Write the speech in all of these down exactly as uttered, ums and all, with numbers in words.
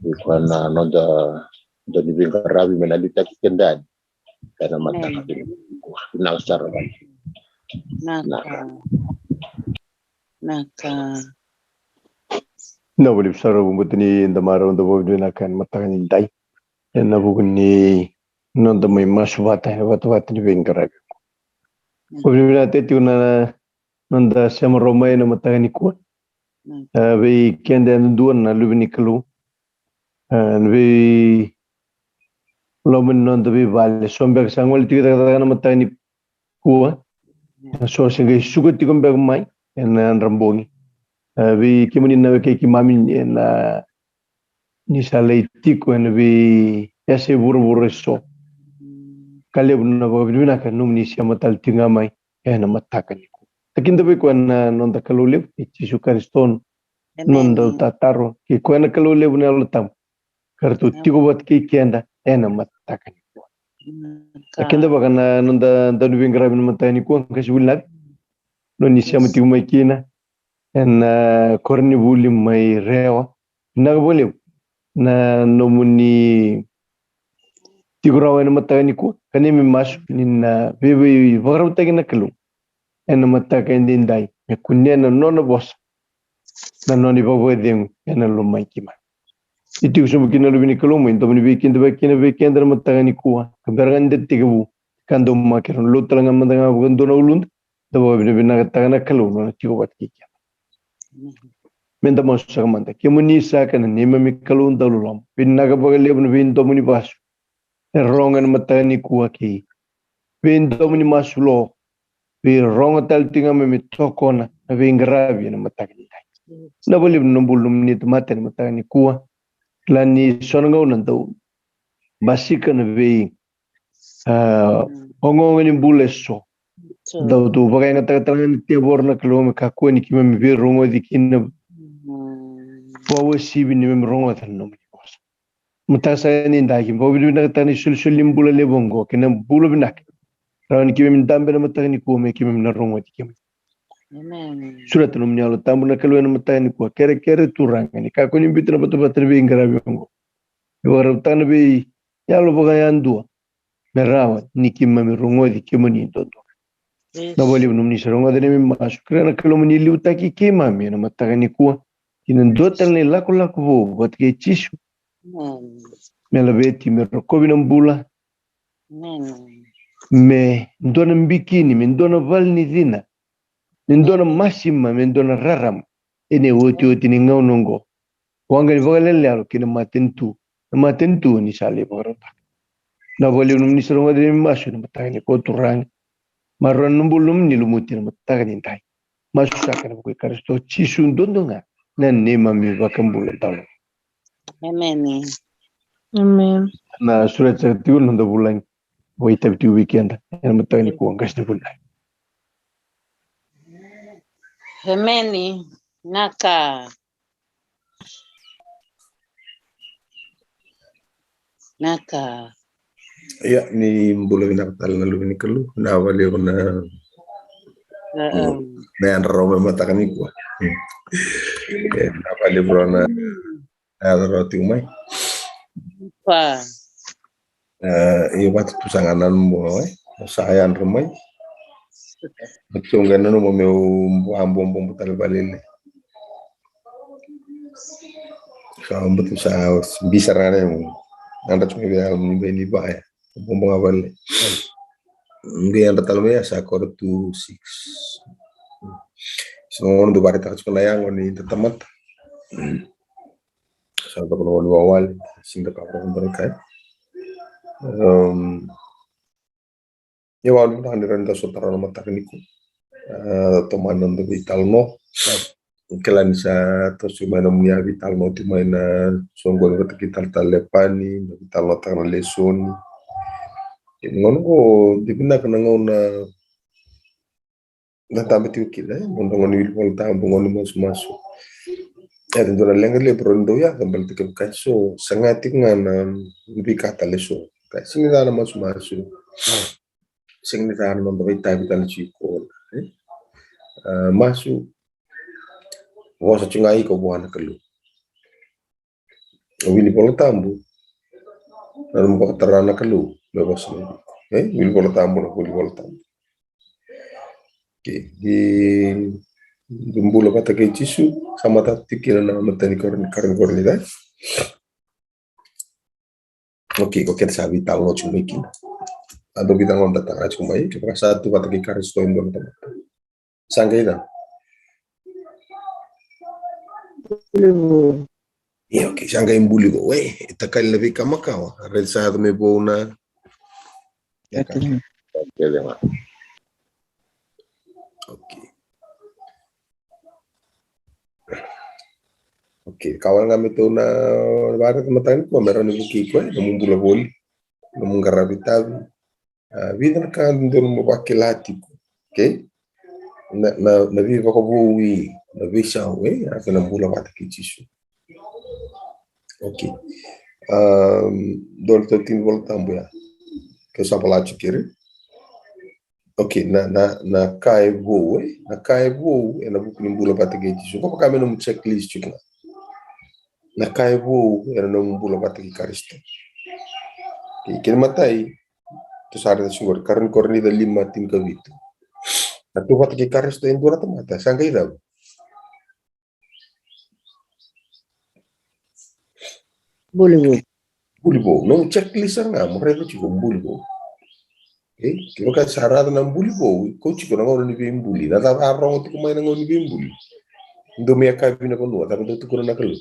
Koya na noda, noda ni veiqaravi me na liutaki keda yani ena mataka. Vinaka sara. Vinaka. Vinaka. Na voli sara vubuti ni da marau da voli vinaka ena mataka ni dai. Ena vuku ni noda mai masu vata ena vatavata ni veiqaravi. Voli vinaka tiko na noda sema rau mai ena mataka nikua. Vei keda yadudua na luve ni Kalou. Ena vei loma ni noda veivale, so beka sa gole tiko cakacaka na mataka nikua. So se qai suka tiko beka mai ena yadra bogi. Vei kemuni na wekai keimami ena ni sa lai tiko ena veiyasa e vuravura eso. Ka levu na vakavinavinaka nomuni sema tale tiko ga mai ena mataka nikua. Takida vei koya na noda Kalou levu, e Jisu Karisito, noda tataro, kei koya na Kalou levu na Yalo Tabu. Ka ratou tiko vata kei keda ena mataka nikua. Takida vaka na noda dau ni veiqaravi na mataka nikua, qase vuli na nomuni sema tiko mai kina ena koronivuli mai Rewa. Vinaka vakalevu na nomuni tiko rawa ena mataka nikua, ka neimami masu ni na veivakarau taki na Kalou ena mataka edaidai me kunea na nona vosa, na nona ivakavakacegu ena loma i keimami. Ni tiko sobu kina na luve ni Kalou mai domo ni veikidavaki kina vei keda na mataka nikua, ka bera ga ni da tekivu ka dau makere, lotu tale ga mada ga vakadua na uluda, da vakavinavinakataka na Kalou nona tiko vata kei keda. Me da masu saka mada. Kemuni saka na neimami Kalou dau loloma, vinaka vakalevu na veidomo ni vasu e rogo ena mataka nikua kei veidomo ni masu lo veirogo tale tiko ga me tokona na veiqaravi ena mataka ni dai. Na vakalevu na bula nomuni tamata ena mataka nikua. Kila ni so na gauna dau basika na vei a ogaoga ni bula eso. Dau tu vakayagataka tale ga ni tevoro na Kalou me kakua ni keimami veirogoci kina. Vakauasivi ni keimami rogoca na nomuni vosa. Mataka saka ni dai, keimami vakavinavinakataka na isolisoli ni bula levu oqo kei na bula vinaka. Rawa ni keimami dabe ena mataka nikua me keimami na rogoci kemuni. Sureta nomuni Yalo Tabu na Kalou ena mataka nikua. Kerekere Turaga ni kakua ni biuta na vatavata ni veiqaravi oqo. Me vakarautaka na veiyalo vakayadua me rawa ni keimami rogoci kemuni duadua. Na vakalevu nomuni sa rogoca na neimami masu. Kerea na Kalou mo ni liutaki keimami ena mataka nikua ki na dua tale na ilakolako vou vata kei Jisu. Me laveti, me rokovi na bula, me dua na bikini, me dua na vale ni cina, me dua na masima, me dua na rarama ena iotioti ni gauna oqo. Waqa ni vakalelelo kei na matanitu, na matanitu ni sa lai vakarautaka. Na vakalevu nomuni sa rogoca na neimami masu ena mataka nikua Turaga. Maroroi na bula nomuni lumuti ena mataka ni dai. Masu saka ena vuku i Karisito Jisu duadua ga na neimami iVakabula dau loloma. Emeni. Emeni. Na sureta saka tiko na noda vulagi. Vakaitavi tiko vei keda ena mataka nikua, qase ni vuli. Emeni. Vinaka. Vinaka. Ia, ni bula vinaka tale na luve ni Kalou. Vinaka vakalevu na, na yadra rawa ena mataka nikua. E, vinaka vakalevu na yadra rawa tiko mai. Ia vata tu sa ga na nomu, e, sa yadra mai. Vata tu ga na nomu meu vabobobo tale vakalailai. Sa bau tu sa bisa rawa na yago. Yadra tu mai vei au ni bai ni vaya. Bobo ga vale. Qai yadra tale mai ya sa quarter to six. Sa gauna dau vakaraitaka tiko na yago ni da tamata. Sa dau na wali wawali. Sega ni da kavara na kai. Ia, au vinaka ni rawa ni da sota rawa na mataka nikua. A, tomana na noda veitalanoa. Kila ni sa toso mai na nomuni a veitalanoa tiko mai na soqoni vata kei talatala Lepani, na veitalanoataka na lesoni. Ia, na gauna qo, de vinaka na gauna na dabe tiko kina, e, na noda gauna ni wili Vola Tabu, gauna ni masumasu. E, dua na leqa levu rawa ni dau yaco baleta kevaka eso saga tiko ga na veika tale eso. Ka sega ni ca na masumasu. Sega ni ca na noda vakaitavi tale tiko, e. A, masu, vosa tiko ga iko vua na Kalou. Wili Vola Tabu. Na nomu vakatara na Kalou me vosa mai vei iko. E, wili Vola Tabu, na wili Vola Tabu. Okay, ni bula vata kei Jisu, sa matata tiko kina na matai ni Korin-, karua ni Korinica. Okay, ko keda sa veitalanoa tiko mai kina. A dau veitalanoa da tara tiko mai, kevaka sa tu vata kei Karisito e dua na tamata. Sa qai cava? Buli vou. Ia, okay, sa qai buli vou. E, e takali na veika makawa. A raica sa yaco me vou na. Ia, ka. Okay. Okay, ka wale ga me tou na vakaraica mataka nikua me rawa ni vukei koya, nomu bula voli, nomu qaravi tavi. A, vica na ka dodonu mo vakila tiko. Okay? Na, na, na veivakavoui, na veisau, e, a, na bula vata kei Jisu. Okay. Um, dua na tau tini Vola Tabu ya. Ke sa vola tiko kere. Okay, na, na, na ka e vou, e? Na ka e vou, ena vuku ni bula vata kei Jisu. Ko vaka me nomu checklist tiko ga. Na ka e vou, ena nomu bula vata kei Karisito. Okay, kena matai, tou sa raica tiko qori, karua ni Korinica lima tinikavitu. Na tu vata kei Karisito e dua na tamata, sa qai cava? Buli vou. Buli vou. Nomu checklist sara ga mo raica tiko buli vou. Okay? Kevaka sa raica na buli vou, ko tiko na gauna ni veibuli. Na cava a rogo tiko mai na gauna ni veibuli? Dou mai yakavi na vanua, cava dou tukuna na Kalou?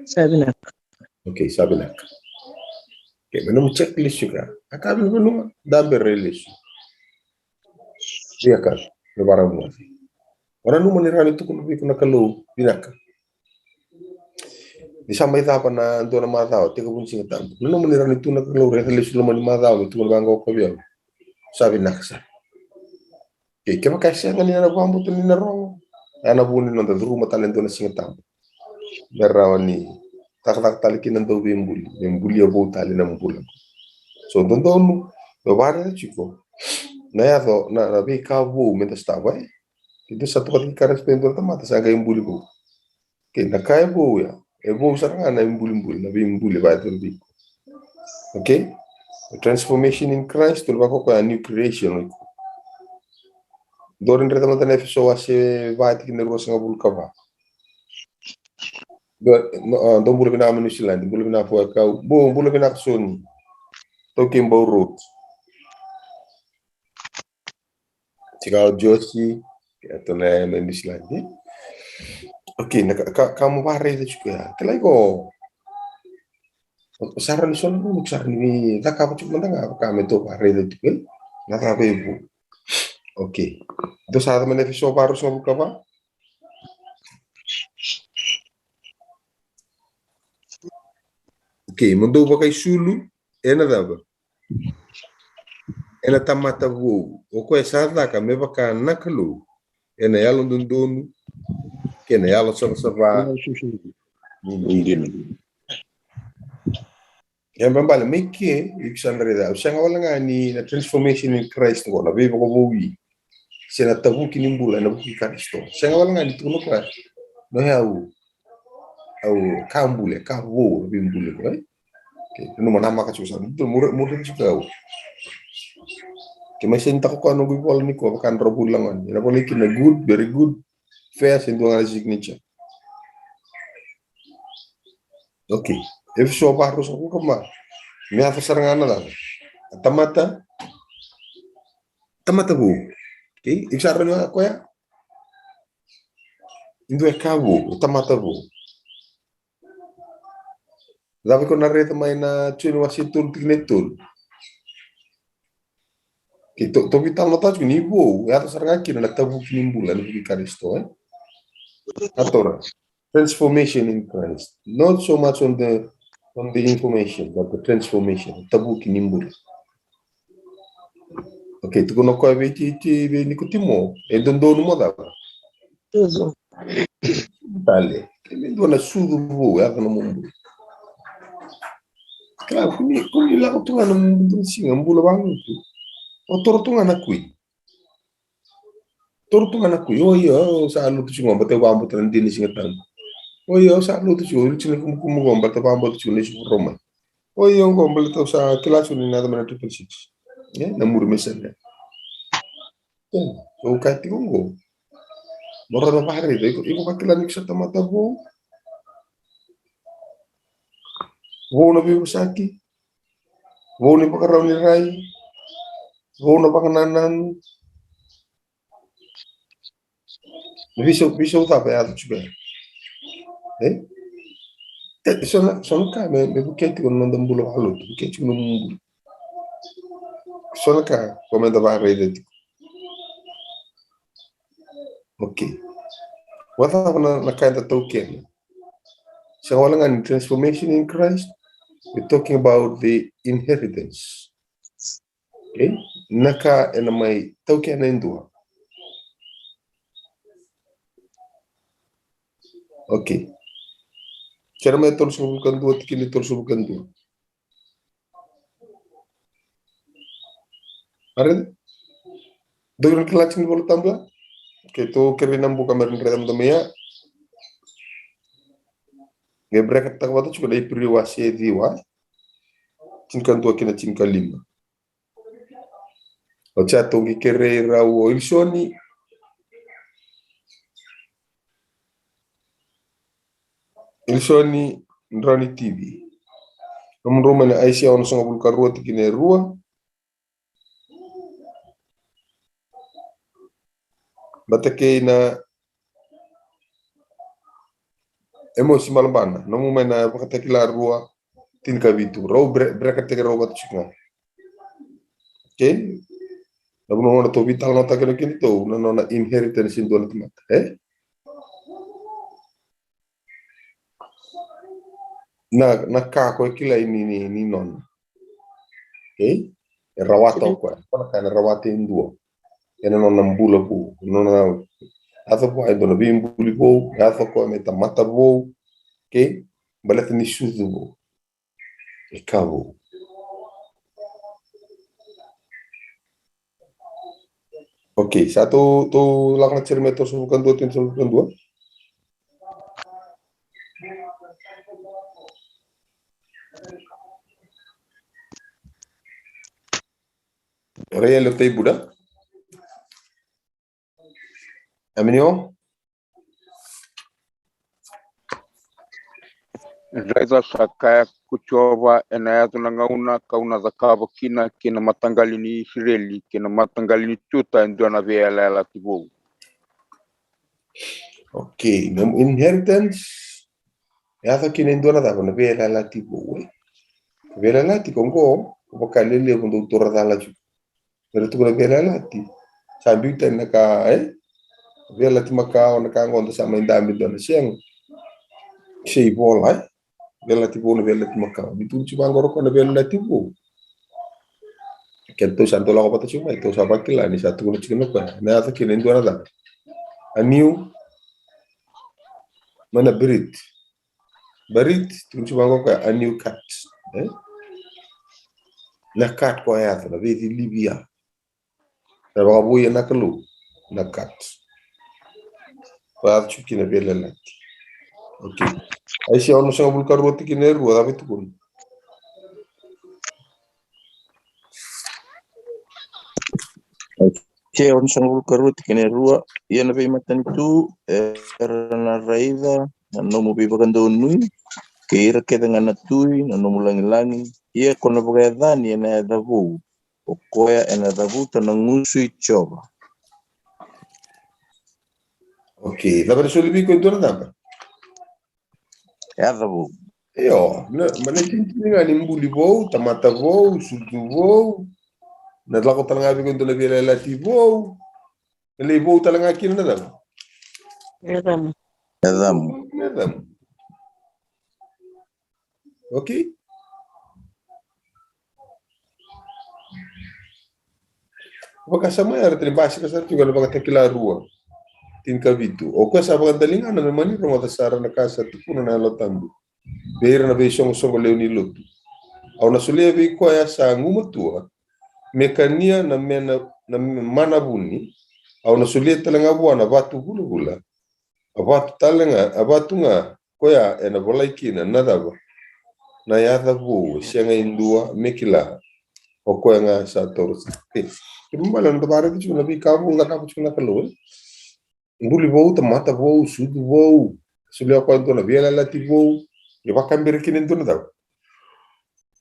Sa vinaka. Okay, sa vinaka. Okay, me nomu checklist tiko ga. Yakavi na vanua, dabe, rai lesu. Via ka, me vakarau. O nanuma ni rawa ni tukuna vei iko na Kalou, vinaka. Ni sa mai cava na dua na macawa, tekivu ni Siga Tabu. Nanuma ni rawa ni tukuna na Kalou, raica lesu loma ni macawa, me tukuna vaqo ko vei au. Sa vinaka sara. Kei kevaka e sega ni na vakabauta ni na rogo, e na vu ni noda curuma tale e dua na Siga Tabu. Me rawa ni cakacaka tale kina na dauveibuli, me bulia vou tale na bula. So dodonu me vakaraica tiko na yaco na, na veika vou me da sotava, e. Keda sa tukuna tiko Karisito e dua na tamata sa qai buli vou. Okay, na ka e vou ya, e vou sara ga na ibulibuli, na veibuli vata vei iko. Okay? Transformation in Christ, tou vaka o koya a new creation o iko. Dou raica mada na Efeso wase va tikina ruasagavulu ka va. Dou, no, ah, dou bula vinaka mai New Zealand, bula vinaka Fuakau, bu-, bula vinaka Soni. Tou kei Bau Road. Tiko o Josi, e tou na, na New Zealand, e? Okay, na ka, ka, ka mo vakaraica tiko ya. Kila iko. Sa rawa ni so na gauna sa rawa ni cakava tiko mada ga, ka me tou vakaraica tiko, e? Na cava e vou. Okay. Dou sa yaco mai na Efeso va ruasagavulu ka va. Okay, mo dou vakaisulu ena cava? Ena tamata vou, o koya sa caka me vaka na Kalou, ena yalododonu kei na yalosavasava. Ia baleta mai ke, iko sa na raica, au sega wale ga ni na transformation in Christ qo, na veivakavoui, se na tavuki ni bula ena vuku i Karisito. Sega wale ga ni tukuna o koya, no, o yau, au ka buli, ka vou, na veibuli qo, e? Okay, nanuma, namaka tiko sara. Dou muri, muri tiko au. Ke mai sega ni tiko koya noqu ivola nikua, vaka na drau vuli lagoni. Ena volai kina good, very good, fair, se dua ga na signature. Okay. Efeso va ruasagavulu ka va. Me yaco sara ga na cava? A tamata, tamata vou. Okay? Iko sa raica ga o koya? E dua e ka vou, tamata vou. Cava iko na raica mai na Joni wase tolu tikina e tolu? Keitou, tou veitalanoataka tiko ni vou, e yaco sara ga kina na tavuki ni bula ena vuku i Karisito, e? A tora. Transformation in Christ. Not so much on the, on the information, but the transformation. Tavuki ni bula. Okay, tukuna o koya vei, vei, vei Nikotimo, e dodonu mo cava? Sucu tale. Ke me dua na sucu vou, e yaco na nomu bula. Kila, ko ni, ko ni lako tu ga na nomu siga, bula vagutu. O toro tu ga na kui. Toro tu ga na kui. O io, o sa lutu siga, baleta au vakabauta na dina ni Siga Tabu. O io, au sa lotu tiko, au tiko na kumukumu qo, baleta vakabauta tiko na Jisu Vuravura mai. O io, qo baleta au sa kila tiko ni na yaco mai na triple six. E, na muri mai sara. E, au kaya tiko qo. Mo raica vakaraica, iko, iko vakila ni ko sa tamata vou. Vou na veivosaki. Vou na ivakarau ni rai. Vou na vakanananu. Veisau, veisau cava e yaco tiko ya? E? E, so na, so na ka me, me vukea tiko na noda bula vakalotu, vukea tiko na nomu bula. So na ka ko meda vakaraica tiko. Okay. Vakacava na, na ka eda taukena? Sega wale ga ni transformation in Christ, we're talking about the inheritance. Okay? Na ka ena mai taukena e dua. Okay. Jeremaia tolusagavulu ka dua, tikina tolusagavulu ka dua. Are? Dou na kila tiko ni Vola Tabu ya? Okay, tou kerei na buka me ra raica mada mai ya. Qai bracket-taka vata tiko na Iperiu wase ciwa, tinikadua kei na tinikalima. Oti ya tou qai kerei rau o Ilisoni. Ilisoni Drau ni T V. Nomudrau mai na Aisea onosagavulu ka rua, tikina e rua. Vata kei na Emosi Malabana, nomu mai na Vakatakila rua, tinikavitu. Rau bre-, bracket-taki rau vata tiko ga. Okay? Na vanua gona tou veitalanoataka kina kina tou, na nona inheritance e dua na tamata, e? Na, na ka ko e kilai ni, ni, ni nona. Okay? E rawata o koya. Ko na ka ena rawata e dua. Ena nona bula vou. Nona yaco vua e dua na veibuli vou. Yaco koya me tamata vou. Okay? Baleta ni sucu vou. E ka vou. Okay, sa tou, tou lako na Jeremaia tolusagavulu ka dua, tikina tolusagavulu ka dua. Raiali o Taibuda. Aminio. Raica, sa kaya ko Jiova, ena yaco na gauna kau na cakava kina kei na mataqali ni Isireli kei na mataqali ni Juta e dua na veiyalayalati vou. Okay, na inheritance e yaco kina e dua na cava? Na veiyalayalati vou, e? Veiyalayalati ko qo, ko vaka lelevu dou taura cala tiko. Era tukuna veiyalayalati. Sa biu tani na ka, e? Veiyalayalati makawa, na ka qo da sa mai dabe dua na sega. Se ivola, e? Veiyalayalati vou na veiyalayalati makawa. Ni tukuni tiko vaqo o koya na veiyalayalati vou. Ke tou sa dau lako vata tiko mai, tou sa vakila ni sa tukuna tiko na koya. Na yaco kina e dua na cava? A new, mai na berit. Berit, tukuni tiko vaqo o koya a new cut. E? Na cut ko yaco, na veicilivi ya. Na vakavouya na Kalou, na cut. Ko yaco tiko kina veiyalayalati. Okay. Aisea onosagavulu ka rua, tikina e rua, cava e tukuna? Aisea onosagavulu ka rua, tikina e rua. Ia na veimatanitu era na raica na nomu veivakadonui, kei ira kece ga na tui na nomu lagilagi. Ia ko na vakayacani ena yaca vou, o koya ena cavuta na gusu i Jiova. Okay, cava na soli vei iko e dua na cava? Yaca vou. Io, na, ma na itinitini ga ni buli vou, tamata vou, sucu vou, na lako tale ga vei iko e dua na veiyalayalati vou. Na lai vou tale ga kina na cava? Yacamu. Yacamu. Yacamu. Okay? Vakasama ya, era tani basika sara tiko na Vakatakila rua, tinikavitu. O koya sa vakadaligana me mani rogoca sara na ka sa tukuna na Yalo Tabu vei ira na veisoqosoqo lewe ni lotu. Au na solia vei koya sa gumatua me kania na mena, na mana vuni. Au na solia tale ga vua na vatu vulavula, a vatu tale ga, a vatu ga koya ena volai kina na cava? Na yaca vou, e sega e dua me kila. O koya ga sa toro sara. Okay. Kena ibalebale na noda vakaraica tiko na veika vou e cakava tiko na Kalou, e? Buli vou, tamata vou, sucu vou. Solia o koya e dua na veiyalayalati vou. E vakabira kina e dua na cava?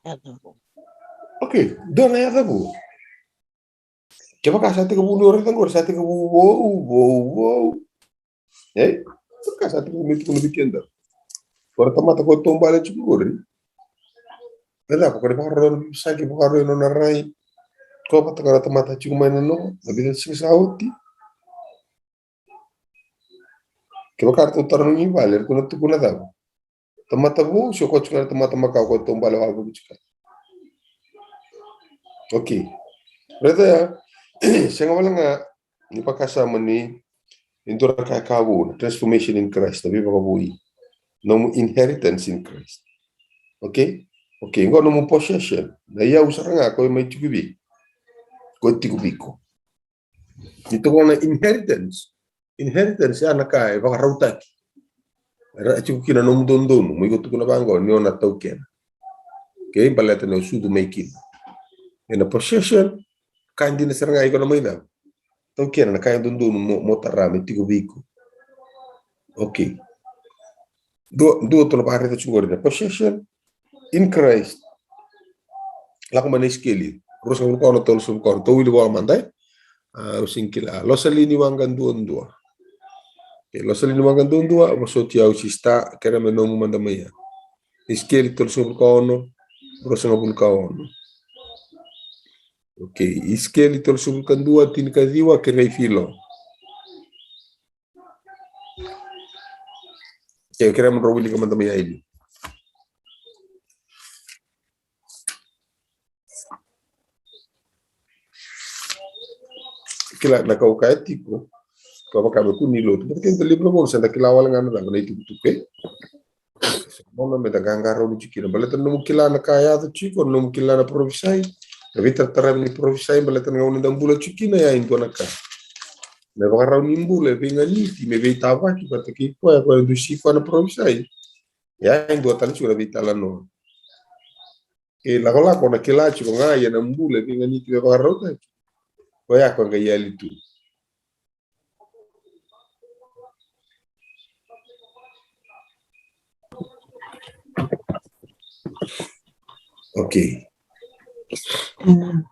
Yaca vou. Okay, dua na yaca vou. Kevaka sa tekivu ni o raica qori, sa tekivu vou, vou, vou. E? Kevaka sa tekivu me tukuna vei keda. Ko na tamata ko taubale tiko qori. E cava, ko na vakarau na veivosaki, vakarau na nona rai. Ko vata ko na tamata tiko mai na noa, na vica na siga sa oti. Kevaka ratou tarogi vale, ratou na tukuna cava? Tamata vou, se o koya tiko ga na tamata makawa ko taubale wavoki tiko. Okay. Raica ya, sega wale ga ni vakasama ni, ni dua na ka e ka vou, na transformation in Christ, na veivakavoui. Nomu inheritance in Christ. Okay? Okay, qo nomu possession. Na iyau sara ga ko e mai tiko vei. Ko e tiko vei iko. Ni tukuna na inheritance. Inheritance ya na ka e vakarautaki. Era tiko kina nomu dodonu, mo iko tukuna vaqo ni o na taukena. Okay, baleta ni o sucu mai kina. Ena possession, ka dina sara ga iko na mai cava? Taukena na ka e dodonu mo, mo tara me tiko vei iko. Okay. Dua, dua tou na vakaraica tiko qori na possession in Christ. Lako mai na Isikeli ruasagavulu ka ono, tolusagavulu ka ono, tou wili vola mada, e? A, au sega ni kila. Losa li ni waqa duadua. Okay, losa li ni waqa duadua, vosoti au sista, kere me nomu mada mai ya. Isikeli tolusagavulu ka ono, ruasagavulu ka ono. Okay, Isikeli tolusagavulu ka dua, tinikaciwa, kerei Filo. Kei, kerea mo drau wilika mada mai ya, Eli. Kila na ka au kaya tiko, ka vaka me kua ni lotu. Baleta keda levu na gauna sa da kila wale ga na cava na itukutuku, e? Sa gauna me da qaqarauni tiko kina. Baleta na nomu kila na ka yaco tiko, na nomu kila na parofisai, na veitarataravi ni parofisai, baleta na gauna da bula tiko kina ya e dua na ka. Me vakarau ni bula e veiganiti, me veitavaki vata kei koya, koya dusi koya na parofisai. Ya e dua tale tiko na veitalanoa. E lakolako na kila tiko ga, ia na bula e veiganiti me vakarautaki. Koya koya qai yali tu. Okay. Mm.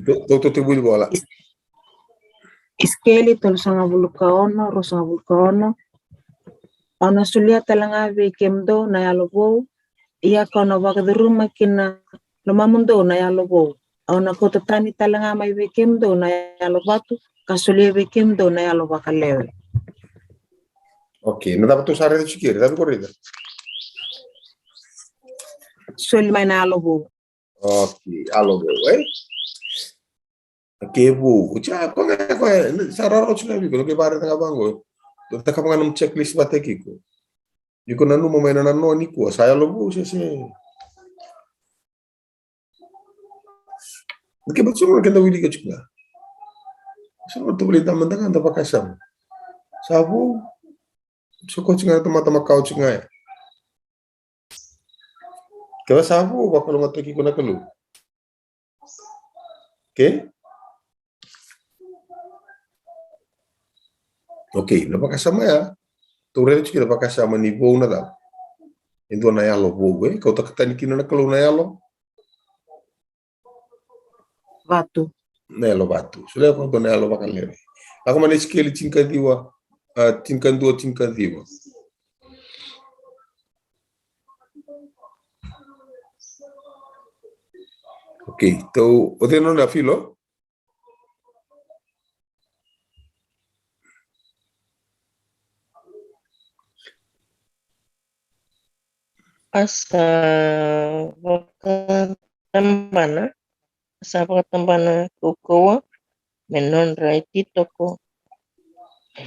Tou, tou, tou tekivu ni vola. Isikeli tolusagavulu ka ono, ruasagavulu ka ono. Au na solia tale ga vei kemudou na yalo vou, ia kau na vakacuruma ki na lomamudou na yalo vou. Au na kauta tani tale ga mai vei kemudou na yalo vatu, ka solia vei kemudou na yalo vakalewe. Okay, na cava tou sa raica tiko kina, cava ko raica? Soli mai na yalo vou. Okay, yalo vou, e? Okay, vou. Oti ya, ko ga, ko ga, sa raro tiko vei iko, na qai vakaraica ga vaqo. Tou cakava ga na checklist vata kei iko. Iko nanuma mai na nanoa nikua, sa yalo vou se, se. Ke vata sara na keda wilika tiko ga. Sa na tou wilika mada ga da vakasama. Sa vou. Sa ko tiko ga na tamata makawa tiko ga ya. Kevaka sa vou, vakalougatataki iko na Kalou. Okay? Okay, na vakasama ya. Tou raica tiko na vakasama ni vou na cava? E dua na yalo vou, e? Kauta tani kina na Kalou na yalo vatu. Na yalo vatu. Solia koya na yalo vakalewe. Lako mai na Isikeli tinikaciwa, a, tinikadua, tinikaciwa. Okay, tou, o cei nona, Filo? A sa vakatabana, a sa vakatabana kaukauwa me nodra ititoko.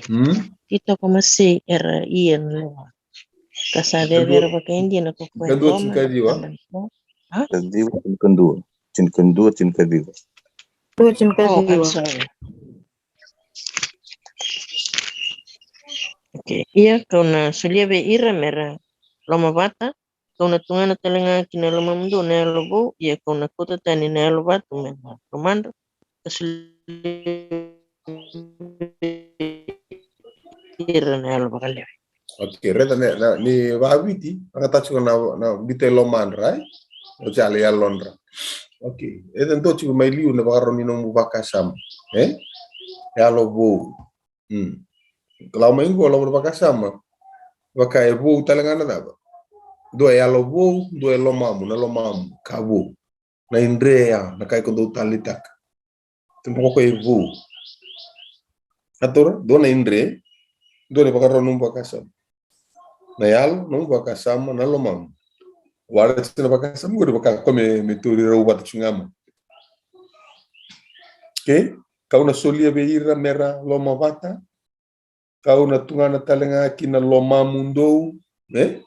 Hmm? Titoko masei era ia na lewa. Ka sa cecere vakaidina ko koya. Tinikadua, tinikaciwa. A? Tinikadua, tinikadua, tinikadua, tinikaciwa. Dua, tinikaciwa. Oh, I'm sorry. Okay. Ia kau na solia vei ira me ra lomavata, kau na tugana tale ga ki na lomamudou na yalo vou, ia kau na kauta tani na yalo vatu mai na lomadra, ka solia vei ira na yalo vakalewe. Okay, raica na, na, ni vakaviti, vagataka tiko na, na biuta e lomadra, e? Oti yalo, yalodra. Okay, e dua tiko mai liu na vakarau ni nomu vakasama, e? Yalo vou. Hmm. Lau mai qo, lau na vakasama. Vaka e vou tale ga na cava? Dua e yalo vou, dua e lomamu, na lomamu, ka vou. Na idre ya, na ka iko dau taleitaka. Tiko vaka e vou. A taura, dua na idre, dua na ivakarau nomu vakasama. Na yalo, nomu vakasama, na lomamu. Wale tiko na vakasama, qori vaka ko me, me tauri rau vata tiko ga mai. Okay? Kau na solia vei ira me ra lomavata. Kau na tugana tale ga ki na lomamudou, e?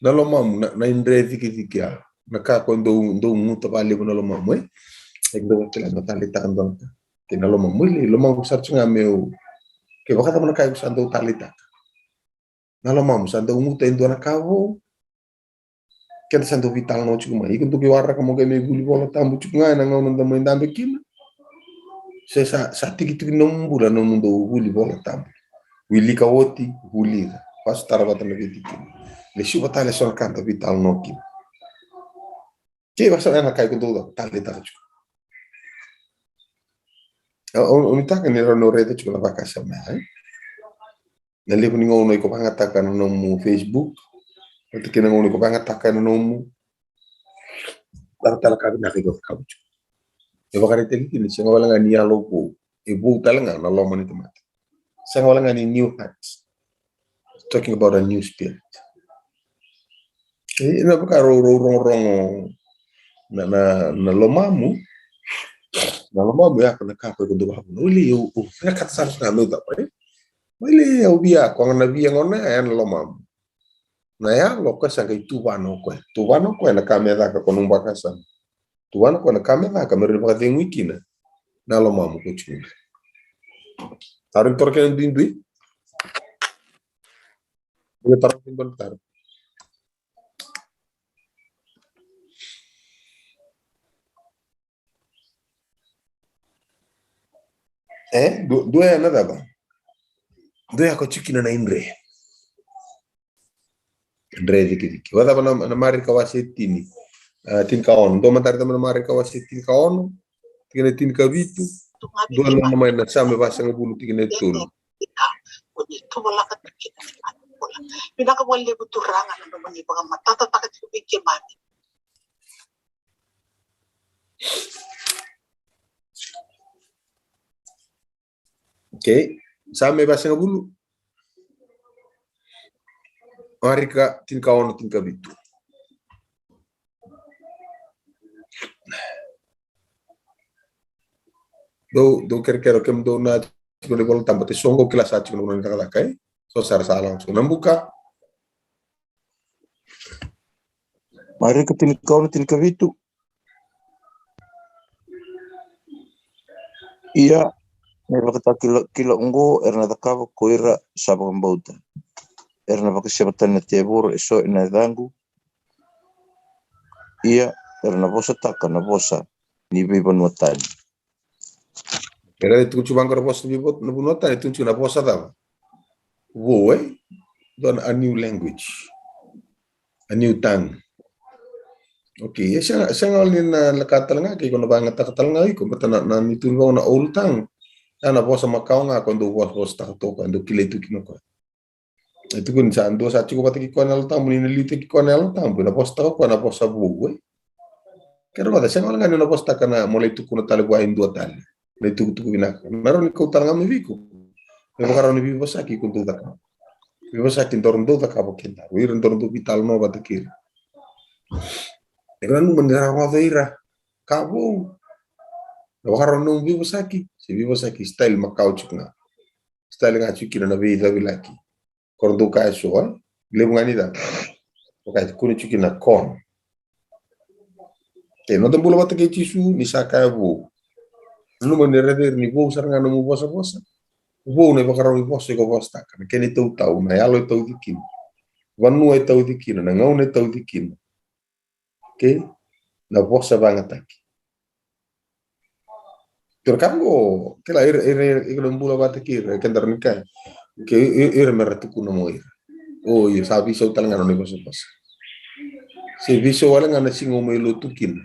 Na lomamu, na, na idre cikiciki ya. Na ka ko dou, dou guta vakalevu na lomamu, e? E dou kila na taleitaka dua na ka. Ki na lomamu, e, lomamu sa tu ga meu. Ke vakacava na ka iko sa dou taleitaka? Na lomamu sa dau guta e dua na ka vou. Keda sa dau veitalanoa tiko mai. Iko dau qai waraka mo qai mai vuli Vola Tabu tiko ga ena gauna da mai dabe kina. Se sa, sa tikitiki nomu bula na nomudou vuli Vola Tabu. Wilika oti, vuli ira. Vakasotara vata na veitikina. Lesuva tale eso na ka da veitalanoa kina. Ke vakasama ena ka iko dau taleitaka tiko. O, o, o nuitaka ni rawa ni o raica tiko na vakasama ya, e? Na levu ni gauna iko vagataka na nomu Facebook, vata kei na gauna iko vagataka na nomu talatala ka vinaka iko cakava tiko. E vakaraitaki kina, sega wale ga ni yalo vou, e vou tale ga na loma ni tamata. Sega wale ga ni new heart. Talking about a new spirit. E, na vaka rau, rau rogorogo na, na, na lomamu. Na lomamu ya ko na ka ko iko dau vakavuna. Wili, au, au vinakata sara ga meu cava, e? Wili, au via, ko na via gona ya na lomamu. Na yalo ko sa qai tuvana o koya. Tuvana o koya na ka me caka ko nomu vakasama. Tuvana o koya na ka me caka me rawa ni vakacegui kina na lomamu ko tiko. Taro ni toro kena duidui. Io, taro ni toro. E, du-, dua ya na cava? Dua ya ko tiko kina na idre. Idre cikiciki. Vakacava na, na Marika wase tini, a, tinikaono. Dua mada raica mai na Marika wase tinikaono, tikina tinikavitu. Dua na mai na Same vasagavulu, tikina e tolu. Vinaka vakalevu Turaga na nomuni vakamatatataka tiko vei keimami. Okay. Same vasagavulu. Marika tinikaono, tinikavitu. Dou, dou kerekere, kemudou na tiko ni Vola Tabu, te so qo kila sa tiko na vanua ni cakacaka, e? So sara sa lawa tiko na buka. Marika tinikaono, tinikavitu. Ia, na ivakatakilakila oqo era na cakava ko ira sa vakabauta. Era na vakaseva tani na tevoro eso ena yacaqu. Ia, era na vosataka na vosa ni veivanua tani. Era e tukuni tu vaqo na vosa ni veivanua tani, e tukuni tu na vosa cava? Vou, e? Dua na, a new language. A new tongue. Okay, e sega, sega wale ni na laka tale ga ke iko na vagataka tale ga iko, baleta na, na ni tukuni vaqo na old tongue. Ya na vosa makawa ga ko dou vosa, vosataka toka, dou kilai tu kina o koya. E tukuni sa dua sa tiko vata kei koya na Yalo Tabu, ni na liutaki koya na Yalo Tabu, na vosataka koya na vosa vou, e? Kena vata, sega wale ga ni na vosataka na mo lai tukuna tale vua e dua tale na itukutuku vinaka. Na rawa ni kau tale ga mai vei iko. Me vakarau ni veivosaki iko dau cakava. Veivosaki daru dau cakava o kedaru. Ira daru dau veitalanoa vata kei ira. Iko nanuma ni ra rogoca ira ka vou. Na vakarau ni nomu veivosaki, se veivosaki style makawa tiko ga. Style ga tiko kina na veicavilaki. Ko ra dau kaya so, e? Levu ga ni cava? Ko kaya, kune tiko kina corn. E, noda bula vata kei Jisu, ni sa kaya vou. Nanuma ni raica ira ni vou sara ga nomu vosavosa. Vou na ivakarau ni vosa iko vosataka, na kena itautau, na yalo e tauci kina, vanua e tauci kina, na gauna e tauci kina. Okay? Na vosa vagataki. Turaga qo, kila ira, ira, ira, ira na bula vata kei ira, keda ra ni kaya. Okay, i-, i-, ira mera tukuna mo ira. O, io, sa veisau tale ga na nona ivosavosa. Se veisau wale ga na siga au mai lotu kina.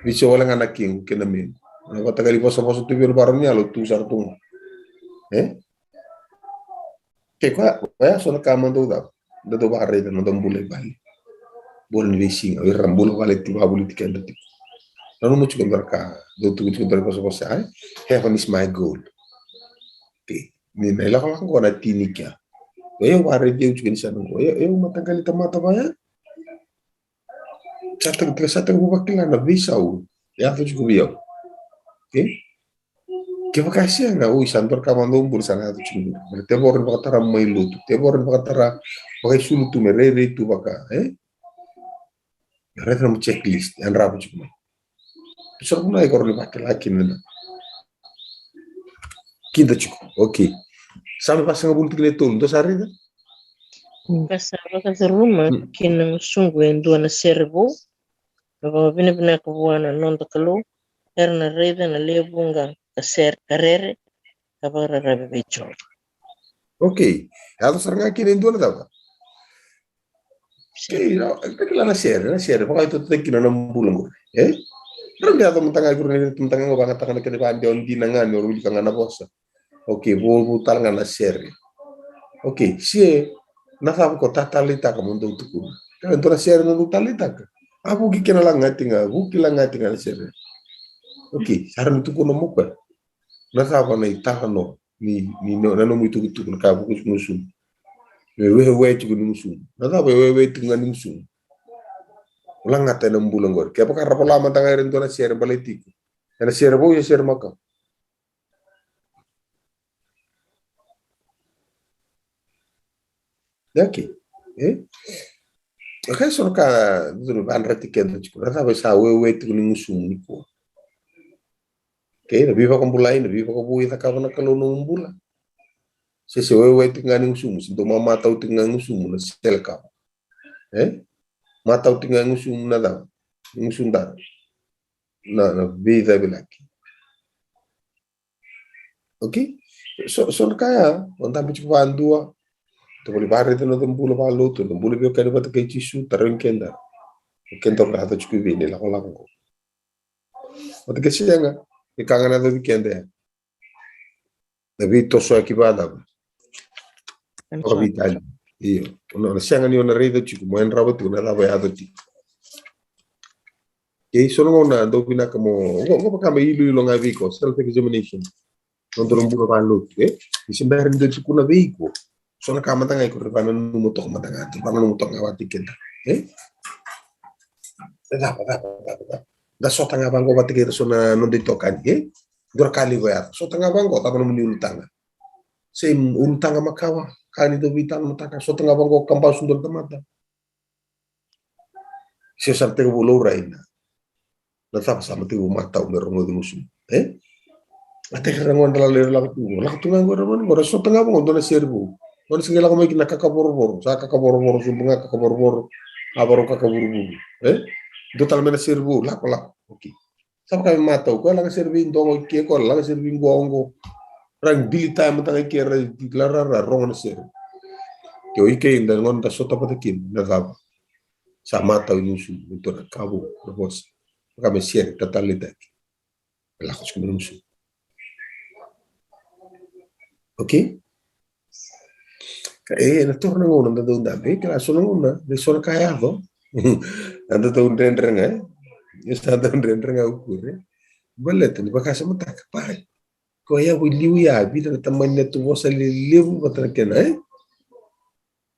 Veisau wale ga na kequ kei na mequ. Na vata kali vosavosa tu vei au na vakarau ni yalo tu sara tu ga. E? Ke koya, koya so na ka mo dou cava. Da dou vakaraica na noda bula i vale. Bula ni veisiga, o ira bula vale tiko, vavulici keda tiko. Nanuma tiko dua na ka, dou tukuna tiko dua na vosavosa, e? Heaven is my goal. Okay. Ni na ilakolako qo na tini kea. O yau vakaraici au tiko ni sa na qo. O yau, o yau mataqali tamata vaya. Sa tau, sa tau vakila na veisau. Yaco tiko vei au. Okay? Kevaka e sega, oi, sa dua na ka mo dou bula sa na yaco tiko. Me tevoro ni vakatara mai lotu. Tevoro ni vakatara vakaisulu tu me rairai tu vaka, e? Raica na checklist, yadrava tiko mai. Sa kuna e koro ni vakila kina na. Kida tiko, okay. Same vasagavulu tikina e tolu, dou sa raica? Ka sa vakacuruma ki na gusuqu e dua na sere vou, ka vakavinavinaka vua na noda Kalou, era na raica na lewe vuqa ka sere, ka rere, ka vakararavi vei Jiova. Okay. Yaco sara ga kina e dua na cava? Okay, na, e kila na sere, na sere, vakaitotaki kina na bula qori. E? Rau ni yaco mada ga, kura ni yaco mada ga, vagataka na kena vakadewa dina ga ni o wilika ga na vosa. Okay, vou, vou tale ga na sere. Okay, se na cava ko tataleitaka mo dou tukuna. Ka dua na sere na dou taleitaka. A vuki kena lagati ga, vuki lagati ga na sere. Okay, sa ra ni tukuna mo koya. Na cava na italanoa ni, ni no, na nomu itukutuku na ka vuku tiko ni gusumu. Me wewe tiko ni gusumu. Na cava e wewe tiko ga ni gusumu. Lagata ena bula qori. Kevaka ra vola mada ga era dua na sere baleti iko. Ena sere vou, ia sere makawa. Okay. E? Okay, so na ka dodonu me vayadrati keda tiko. Na cava e sa wewe tiko ni gusumu nikua. Okay, na veivakabulai, na veivakavoui e cakava na Kalou nomu bula. Se se wewe tiko ga ni gusumu, se dou mamatau tiko ga ni gusumu na sele kawa. E? Matau tiko ga ni gusumu na cava? Ni gusumu dara. Na, na veicavilaki. Okay? So, so na ka ya, o dabe tiko vadua. Tou voli varaica na noda bula valotu, na bula veiwekani vata kei Jisu, tarogi keda. O keda o yaco tiko vei na ilakolako qo. Vata kei sega, e ka ga na yacovi keda ya. Na veitosoyaki vacava? Vakaveitalia. Io. O na, o na sega ni o na raica tiko, mo yadrava tiko na cava e yaco tiko. Kei so na gauna dau vinaka mo, qo, qo vaka me iloilo ga vei iko, self examination. Noda na bula valotu, e? Ni se bera ni dua e tukuna vei iko. So na ka mada ga iko ra vakananuma toka mada ga, ra vakananuma toka ga vata kei keda, e? E cava, cava, cava, cava. Da sota ga vaqo vata kei ira so na noda itokani, e? Dua na ka levu e yaco. Sota ga vaqo, cava nomuni ulutaga? Se ulutaga makawa, ka ni dau veitalanoataka, sota ga vaqo, kabasu dua na tamata. Se sa tekivu laurai na, na cava sa tekivu matau me rogoci gusumu, e? A tekivu ra gona lalai ra lako tu, lako tu ga qo ra gona qo, ra sota ga vaqo dua na sere vou. Gona se qai lako mai kina kakavorovoro, sa kakavorovoro sobu ga, kakavorovoro, a varau kakavuruvuru, e? Dua tale mai na sere vou, lako, lako. Okay. Sa vaka me matau, koya laga sere vei dogo i ke, koya laga sere vei qoqo. Ra qai dilitaya mada ga i ke, ra, ra, ra, ra rogo na sere. Ke o i ke da gona da sota vata kina, na cava? Sa matau ni gusumu, ni tou na kavu, na vosa. Vaka me sere, tataleitaki. Lako tiko mai na gusumu. Okay? E, na toro na gauna da dau dabe, kila so na gauna, de so na ka yaco. A da dau dredre ga, e? Sa dau dredre ga o kure. Baleta ni vakasamataka, pai. Ko yavu i liu ya, vica na tamani na tu vosa lelevu, vata na kena, e?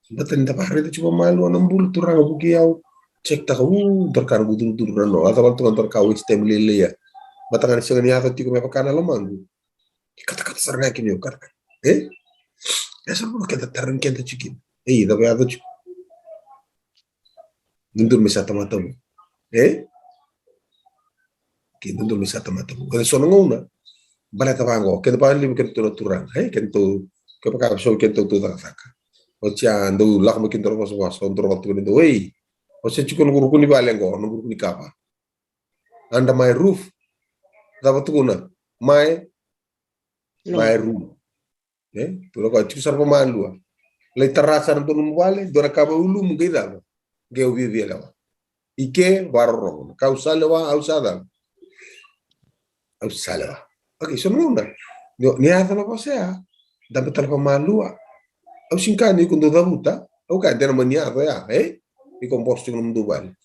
Baleta ni da vakaraica tiko vakamalua na bula, Turaga vuki au. Check taka, u, dua na ka na qu duruduru na no. A cava tu ga dua na ka waste time lailai ya. Baleta ga ni sega ni yaco tiko me vaka na lomaqu. Katakata sara ga kina, katakata. E? E sa bula keda tarogi keda tiko kina. E, cava yaco tiko? Dodonu me sa tamata vou. E? Ke dodonu me sa tamata vou. Keda so na gauna. Baleta vaqo, keda vakalevu kedatou na turaga, e, kedatou, kevaka so kedatou tou cakacaka. Oti a dou lako mai kedatou na vosavosa, o dou rogoca tiko ni dou, ei, o se tiko na ruku ni vale qo, na ruku ni kava. Under my roof. Cava tukuna? My, my room. E? Tukuna o koya tiko sara vakamalua. Lai tara sara dua nomu vale, dua na ka vakaulumu qai cava. Qai au viavia lewa. I ke, vakarorogo. Na ka au sa lewa, au sa cava. Au sa lewa. Okay, so na gauna. Ni, ni yaco na vosa ya. Dabe tale vakamalua. Au sega ni kaya ni iko dau cavuta. Au kaya de na mani yaco ya, e? Iko boso tiko nomudou vale.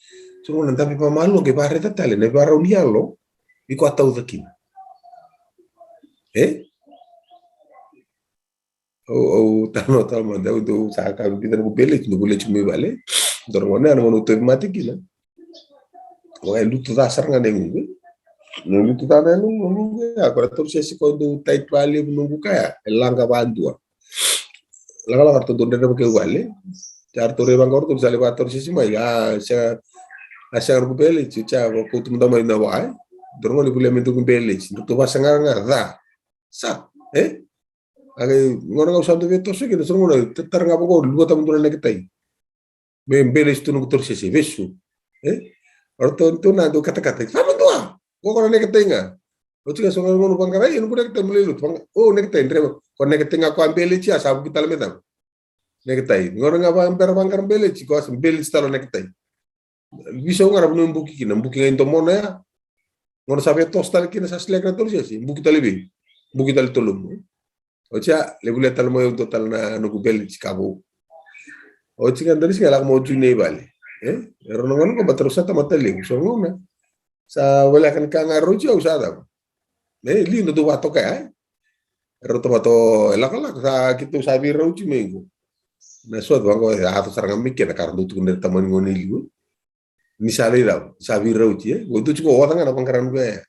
So na gauna dabe vakamalua, qai vakaraica tale na ivakarau ni yalo. Iko a tauca kina. E? Au, au talanoa tale mada, au dau sa ka vica noqu beleti, noqu leti mai vale. Dua na gauna, na gauna au tauvimate kina. Au a lutu ca sara ga na yagoqu. Na lutu ca na yagoqu, yagoqu, ya, ko na taurisese ko dau tight vakalevu noqu kaya, e laqa vakadua. Lakolako ratou dau dredre vakaivale. Sa ratou rai vaqo ratou sa lai vakataurisese mai. A, sega, a sega noqu beleti, sa vakauta mada mai na wa, e. Dua na gauna ni volia me noqu beleti. Ratou vakasaqara ga, ca. Sa, e? A qai, gauna ga au sa dau veitoso kina, so na gauna, ta-, tara ga vaqo, luvata mada na neketai. Me beleti tu noqu taurisese, vesu. E? O ratou, ratou na dau katakata. Sa mada dua. Qo ko na neketai ga. Oti ga so na gauna vaqara, e, noqu neketai, mo lai lutu. Vaqara, o, neketai, dreva. Ko neketai ga ko a beleti, a sa vuki tale me cava. Neketai. Gauna ga va-, bera vaqara beleti, ko a sa beleti tale o neketai. Veisau ga na vanua e buki kina, buki ga i domona ya. Gauna sa veitoso tale kina sa seleka na taurisese, buki tale vei. Buki tale tolomu. Oti ya, lai volia tale mai au dua tale na noqu beleti ka vou. Oti ga dua na siga lako mai o Junior i vale. E? E rau na gauna qo baleta rau sa tamata levu. So na gauna. Sa voleka ni ka ga rau tiko au sa cava. E, liu na dau vakatoka ya, e. E rau tamata o, e lakolako, sa keitou sa veirauti mai qo. Na so vaqo, e yaco sara ga mai kina, ka rau dau tukuna na tamani gone i liu. Ni sa lai cava, sa veirauti, e. Qo dau tiko, oca ga na vaqara noqu yaya.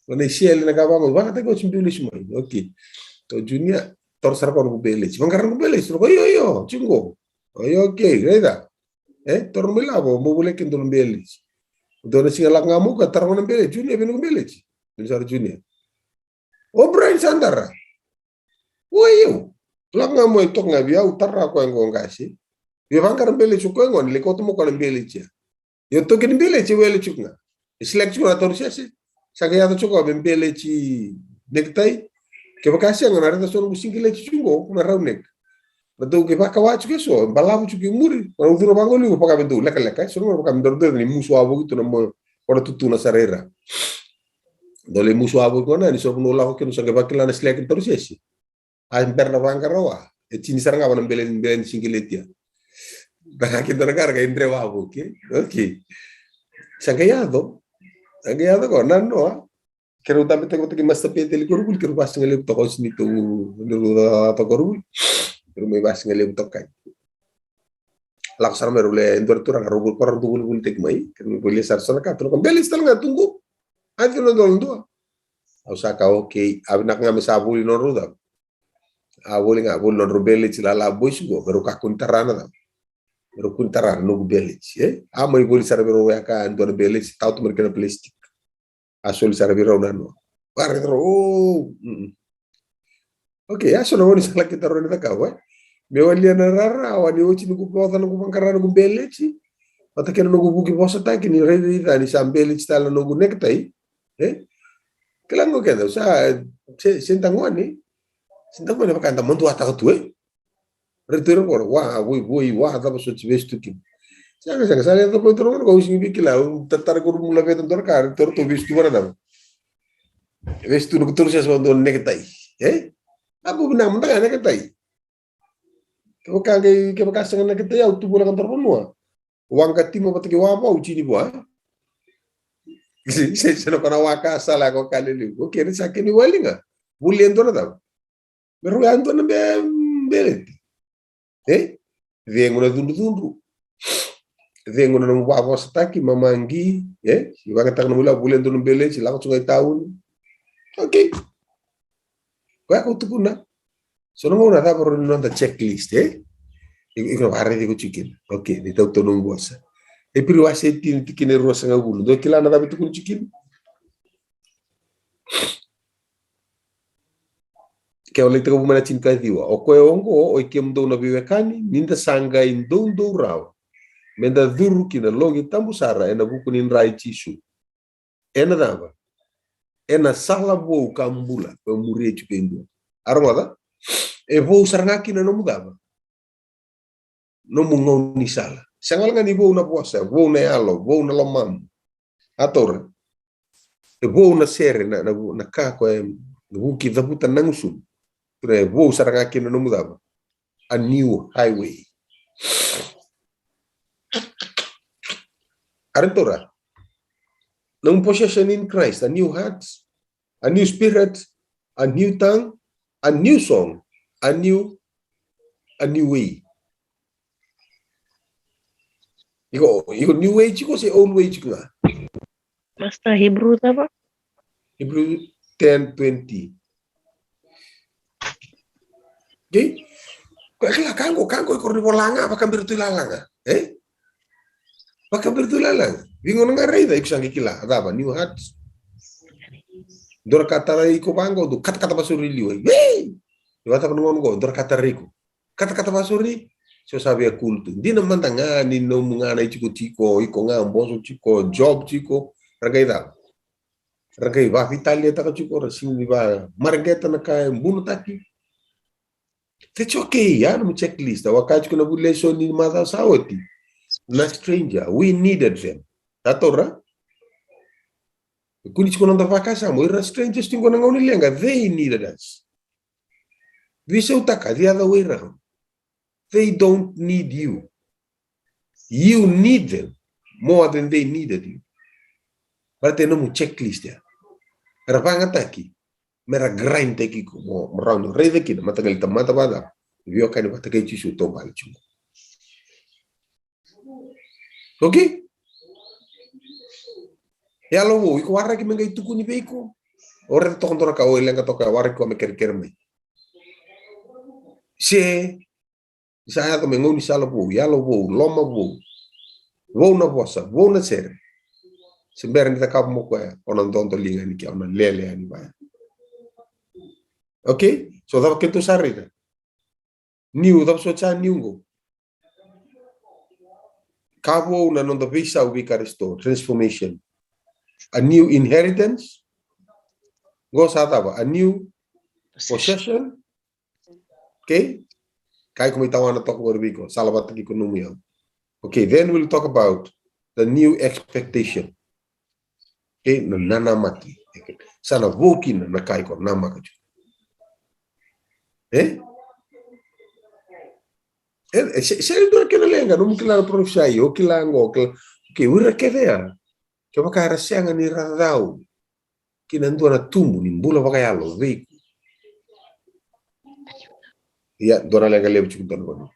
Qo na isele na ka vaqo, vakayagataki oti biu lesu mai. Okay. Tou Junior, toro sara ko noqu beleti. Vaqara noqu beleti, toro ko, io, io, tiko qo. Io, okay, raica. E, toro mai lavo, mo volia kina dua na beleti. Dua na siga lako ga mai o koya, tara gona na beleti, Junior, vei noqu beleti. Ni sara Junior. O Brian Sandara. O yau. Lako ga mai toka ga vei au, tara koya qo qase. Via vaqara beleti o koya qo, ni lai kauta mai o koya na beleti ya. Io, toki ni beleti, e wele tiko ga. E seleka tiko na taurisese. Sa qai yaco tiko me beleti neketai. Kevaka sega na raica so noqu sigileti tiko qo, na round neck. Na dau ke vakawa tiko eso, balavu tiko i muri. Na ucura vaqo liu, vaka me dau lekaleka. So na vaka me dau dau ni musu wavoki tu na mo, ko na tutuna sara ira. Dau lai musu wavoki ko na, ni so vanua lako kina, sa qai vakila na seleka ni taurisese. A bera na vaqara wa. E tini sara ga vana bele, bele ni sigileti ya. Daga kina na qara qai dre wavoki. Okay. Sa qai yaco. Sa qai yaco ko nanoa. Keirau dabe toka vata kei Master Peteli koronivuli, keirau vasigalevu toka, o sini tou, keirau cakacaka toka koronivuli. Keirau mai vasigalevu toka. Lako sara mai rau le dua na turaga, rau vuli, ko rau dau volivolitaki mai. Keirau mai volia sara so na ka, tukuna ko beleti tale ga tu qo. A cina dua na dua. Au sa kaya okay, a vinaka ga me sa voli nodrau cava. A voli ga, voli nodrau beleti lala boys qo, me rau kakua ni tara na cava. Me rau kua ni tara na noqu beleti, e? A mai voli sara vei rau ya ka dua na beleti, tau tu mai kena plastic. A soli sara vei rau nanoa. Vakaraica rau, o, mm. Okay, a so na gauna ni sa laki taro ni cakava, e? Me walia na rarawa ni oti noqu voca noqu vaqara noqu beleti. Vata kei na noqu vuki vosataki ni raica ni sa beleti tale na noqu neketai. E? Kila qo keda, sa, se, se da gone. Se da gone vaka da maduataka tu, e? Raica ira qo, wa, voi, voi, wa, cava so ti vesu tu kina. Sega, sega, sa leca mai toro gona, ko usi ni kila, u tatara ko rumu laveta dora ka, raica ira to vesu tu vana cava. Vesu tu noqu taurisese vaka dua neketai. E? A bu vinaka mada ga neketai. Kevaka qai, kevaka sega neketai, au tu voleka dora vanua. Waqa tima vata kei wavau tini vua. Se, se, se na kona waka sala ko ka lelevu. Okay, ni sa keni wali ga. Voli e dua na cava. Me rau ya dua na be, beleti. E? Cegu na cudrucudru. Cegu na nomu vavosataki, mamaqi, e? Si vagataka nomu ila, voli e dua na beleti, lako tu ga i tauni. Okay. Koya ko tukuna. So na gauna cava rau ni noda checklist, e? Iko, iko na vakaraici iko tiko kina. Okay, ni tautauna nomu vosa. E Iperiu wase tini tikina e ruasagavulu. Dou kila na cava e tukuna tiko kina? Ke o lai tekivu mai na tinikaciwa. O koya oqo, oi kemudou na veiwekani, ni da sa qai doudou rawa me da curu ki na loqi tabu sara ena vuku ni dra i Jisu, ena cava? Ena sala vou ka bula, ka muria tiko e dua. A rogoca? E vou sara ga kina nomu cava? Nomu gaunisala. Sega wale ga ni vou na vosa, vou na yalo, vou na lomamu. A taura. E vou na sere, na, na, na ka ko e vuki cavuta na gusum. Tura e vou sara ga kina nomu cava? A new highway. A re taura. Nomu possession in Christ, a new heart, a new spirit, a new tongue, a new song, a new, a new way. Iko, iko new way tiko se old way tiko ga? Master, Hebrew cava? Hebrew ten twenty. Okay? Ko e kila ka qo, ka qo iko ni vola ga, vakabira tu i lalaga. E? Vakabira tu i lalaga. Vei gauna ga raica, iko sa qai kila. Cava, new heart. Dua na ka tara iko vaqo, dou katakata vasori liwa. Ei! Ni vata na gauna qo, dua na ka tara iko. Katakata vasori, so sa via cool tu. Dina mada ga ni nomu ga na itikotiko, iko ga boso tiko, job tiko, ra qai cava? Ra qai vavitaliataka tiko, ra sega ni va mareqeta na ka e bunotaki. That's okay, ya nomu checklist. Au a kaya tiko na vuli lesoni ni macawa sa oti. Na stranger, we needed them. Tatora? Kua ni tiko noda vakasama, o ira na strangers tiko na gauna ni leqa, they needed us. Veisautaka the other way round. They don't need you. You need them more than they needed you. Baleta e nomu checklist ya. Era vagataki me ra grind taki iko mo, mo rawa ni raica kina mataqali tamata vacava. Veiwekani vata kei Jisu, taubale tiko. Okay? Yalo vou, iko waraki me qai tukuni vei iko. O raica toka dua na ka, o leqa toka, waraki koya me kerekere mai. Se sa yaco me gaunisala vou, yalo vou, loma vou, vou na vosa, vou na sere. Se bera ni cakava mo koya, o na dodoliga yani kea, o na lele yani vaya. Okay? So cava keitou sa raica? New, cava soti sa new qo? Ka vou na noda veisau vei Karisito, transformation. A new inheritance. Qo sa cava? A new possession. Okay? Ka iko mai tawana toka qori vei iko, sala vata kei iko nomu iyau. Okay, then we'll talk about the new expectation. Okay, na nanamaki. Sa na vou kina na ka iko namaka tiko. E? E, e, se, se dua na kena leqa, nomu kila na parofisai, o kila qo, o kila. Okay, o ira kece ya. Kevaka era sega ni ra cau ki na dua na tubu ni bula vakayalo vei iko. Ia, dua na leqa levu tiko dua na vanua.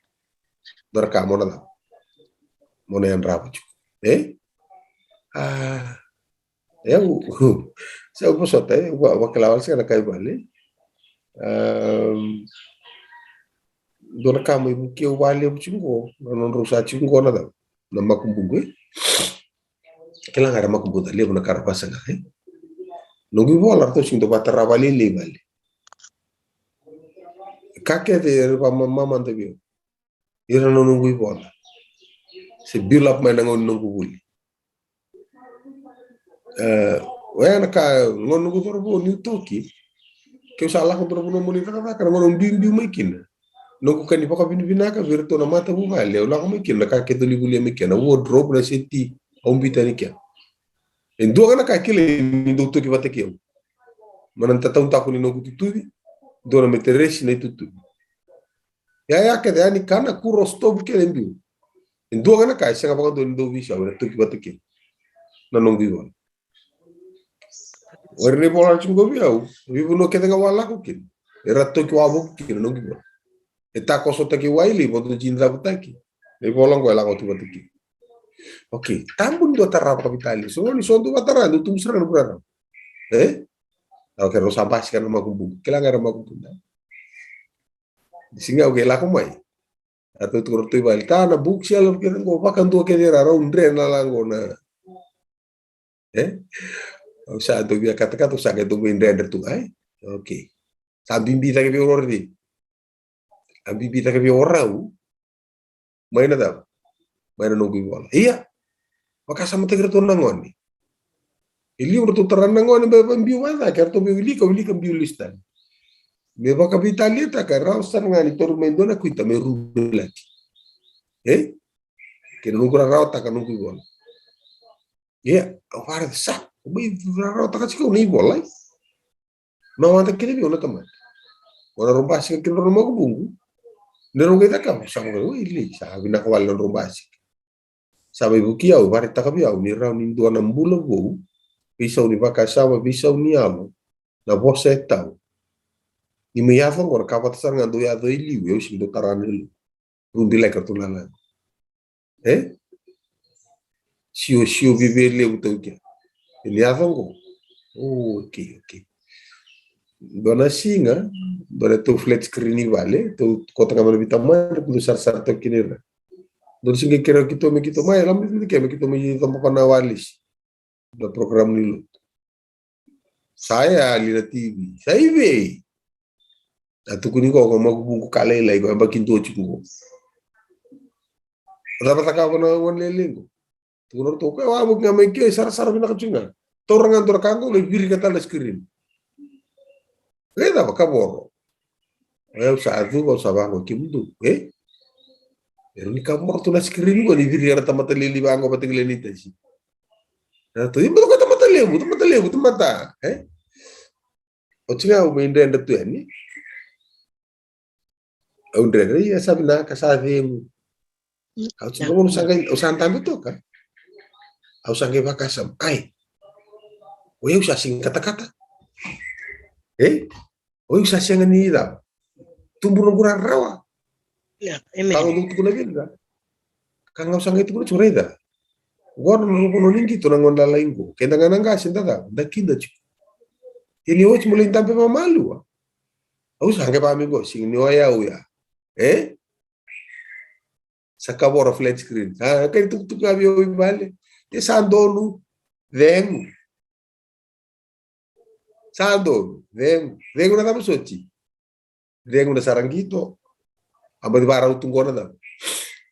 Dua na ka mo na cava? Mo na yadrava tiko. E? A, e, au, se au vosota, e, au va, vakila wale sega na kai vale. Am, dua na ka mai vukei au vakalevu tiko qo, na nodrau sa tiko qo na cava? Na makubuqu, e? Kila ga era makubuca levu na ka ra vasaga, e? Noqu ivola ratou sega ni dau vatara vakalailai vale. Ka kece era vamamada vei au. Ira na noqu ivola. Se build up mai na gauna ni noqu vuli. E, oya na ka, gauna noqu cauravou, niu toki. Keu sa lako dua na vanua mo ni cakacaka, na gauna au biubiu mai kina. Noqu ka ni vakavinavinaka vei iratou na matavuvale, au lako mai kina, na ka kece au lai volia mai kina, na wardrobe, na seti, au biuta yani kea. E dua ga na ka kilai ni dau toki vata kei au. Mai na tataunitaki ni noqu itutuvi, dua na meteresi, na itutuvi. Ia, ia kece yani, kana, kuro, sitovu kece e biu. E dua ga na ka e sega vakadua ni dau veisau, era toki vata kei au. Na noqu ivola. O ira na ivola tiko qo vei au, veivanua kece ga au a lako kina, era toki wavoki kina na noqu ivola. E takosotaki wai lai, vodo jini cavutaki. Na ivola qo e lako tu vata kei au. Okay, tabu ni dua tara vakaveitalia. So ni so dua vatara, dua tubu sara na vurara. E? Okay, rau sa basika na makubuqu. Kila ga era makubuqu. Siga au ke lako mai. A tau tukuna tu i vale, ta na bookshelf kece qo, vakadua kece ra rau dre na laqo na. E? Au sa dau via katakata, au sa qai dau mai dredre tu ga, e? Okay. Ka bibi cake vei au o rau. A bibi cake vei au o rau. Mai na cava? Mai na noqu ivola. Ia. Vakasamataki iratou na gone. E liu ratou tara na gone me vakabiu vata, ke ratou me wilika, wilika biu lesu tale. Me vakaveitaliataka, rawa sara ga ni tauri mai dua na kuita me rubilaki. E? Kei na noqu rarawataka noqu ivola. Ia, au vare sa, au mai rarawataka tiko na ivola, e? Mavoa kina vei au na tamata. O na rau basika kina rau na makubuqu. Ni rau qai cakava, sa vaka, oi, lei, sa vinaka wale na rau basika. Sa mai vuki au, vakaraitaka vei au ni rawa ni dua na bula vou, veisau ni vakasama, veisau ni yalo, na vosa e tau. Ni mai yaco oqo na ka vata sara ga dau yaco e liu, e au sega ni dau tara na liu. Rubilaki ratou na lago. E? Sio, sio vivi e levu tau kea. E ni yaco oqo. O, okay, okay. Dua na siga, dua na tou flat screen i vale, tou kota ga mai na veitamani, tou sarasara toka kina ira. Dua na siga kerea keitou me keitou mai, lako mai keitou me keitou mai cabaka na walesi. Na program ni lotu. Sa yali na T V. Sa i vei? A tukuni qo, qo makubuqu ka lailai qo, yabaki dua tiko qo. Cava cakava na gone lailai qo? Tukuna ratou, ko e wavoki ga mai ke, sarasara vinaka tiko ga. Taura ga dua na ka qo, lai virika tale na screen. Qai cava, kavoro. O yau sa cuva, au sa vaqo, kemudou, e? E rawa ni kavoro tu na screen qo, ni virika na tamata lailai vaqo vata kei na tasi. Ratou, ia, baleta ko tamata levu, tamata levu, tamata, e? Oti ga au mai dredre tu yani. Au dredre, ia sa vinaka, sa cegu. Au sa qai, au sa dabe toka. Au sa qai vakasama, ai. O yau sa sega ni katakata. E? O yau sa sega ni cava. Tubu noqu rarawa. Ia, amen. Ka au dau tukuna vei ira. Ka ga au sa qai tukuna tiko, raica. Qo na noqu vanua ni qito na gone lalai qo. Keda ga na qase da cava, da kida tiko. Ia ni oti mo lai dabe vakamaliwa. Au sa qai vaka mai qo, sega ni o yau ya. E? Sa kavoro flat screen. Sa qai tukutuku ga vei au i vale. Ke sa donu, cegu. Sa donu, cegu. Cegu na cava soti? Cegu na sara qito. A baci varau tu qo na cava?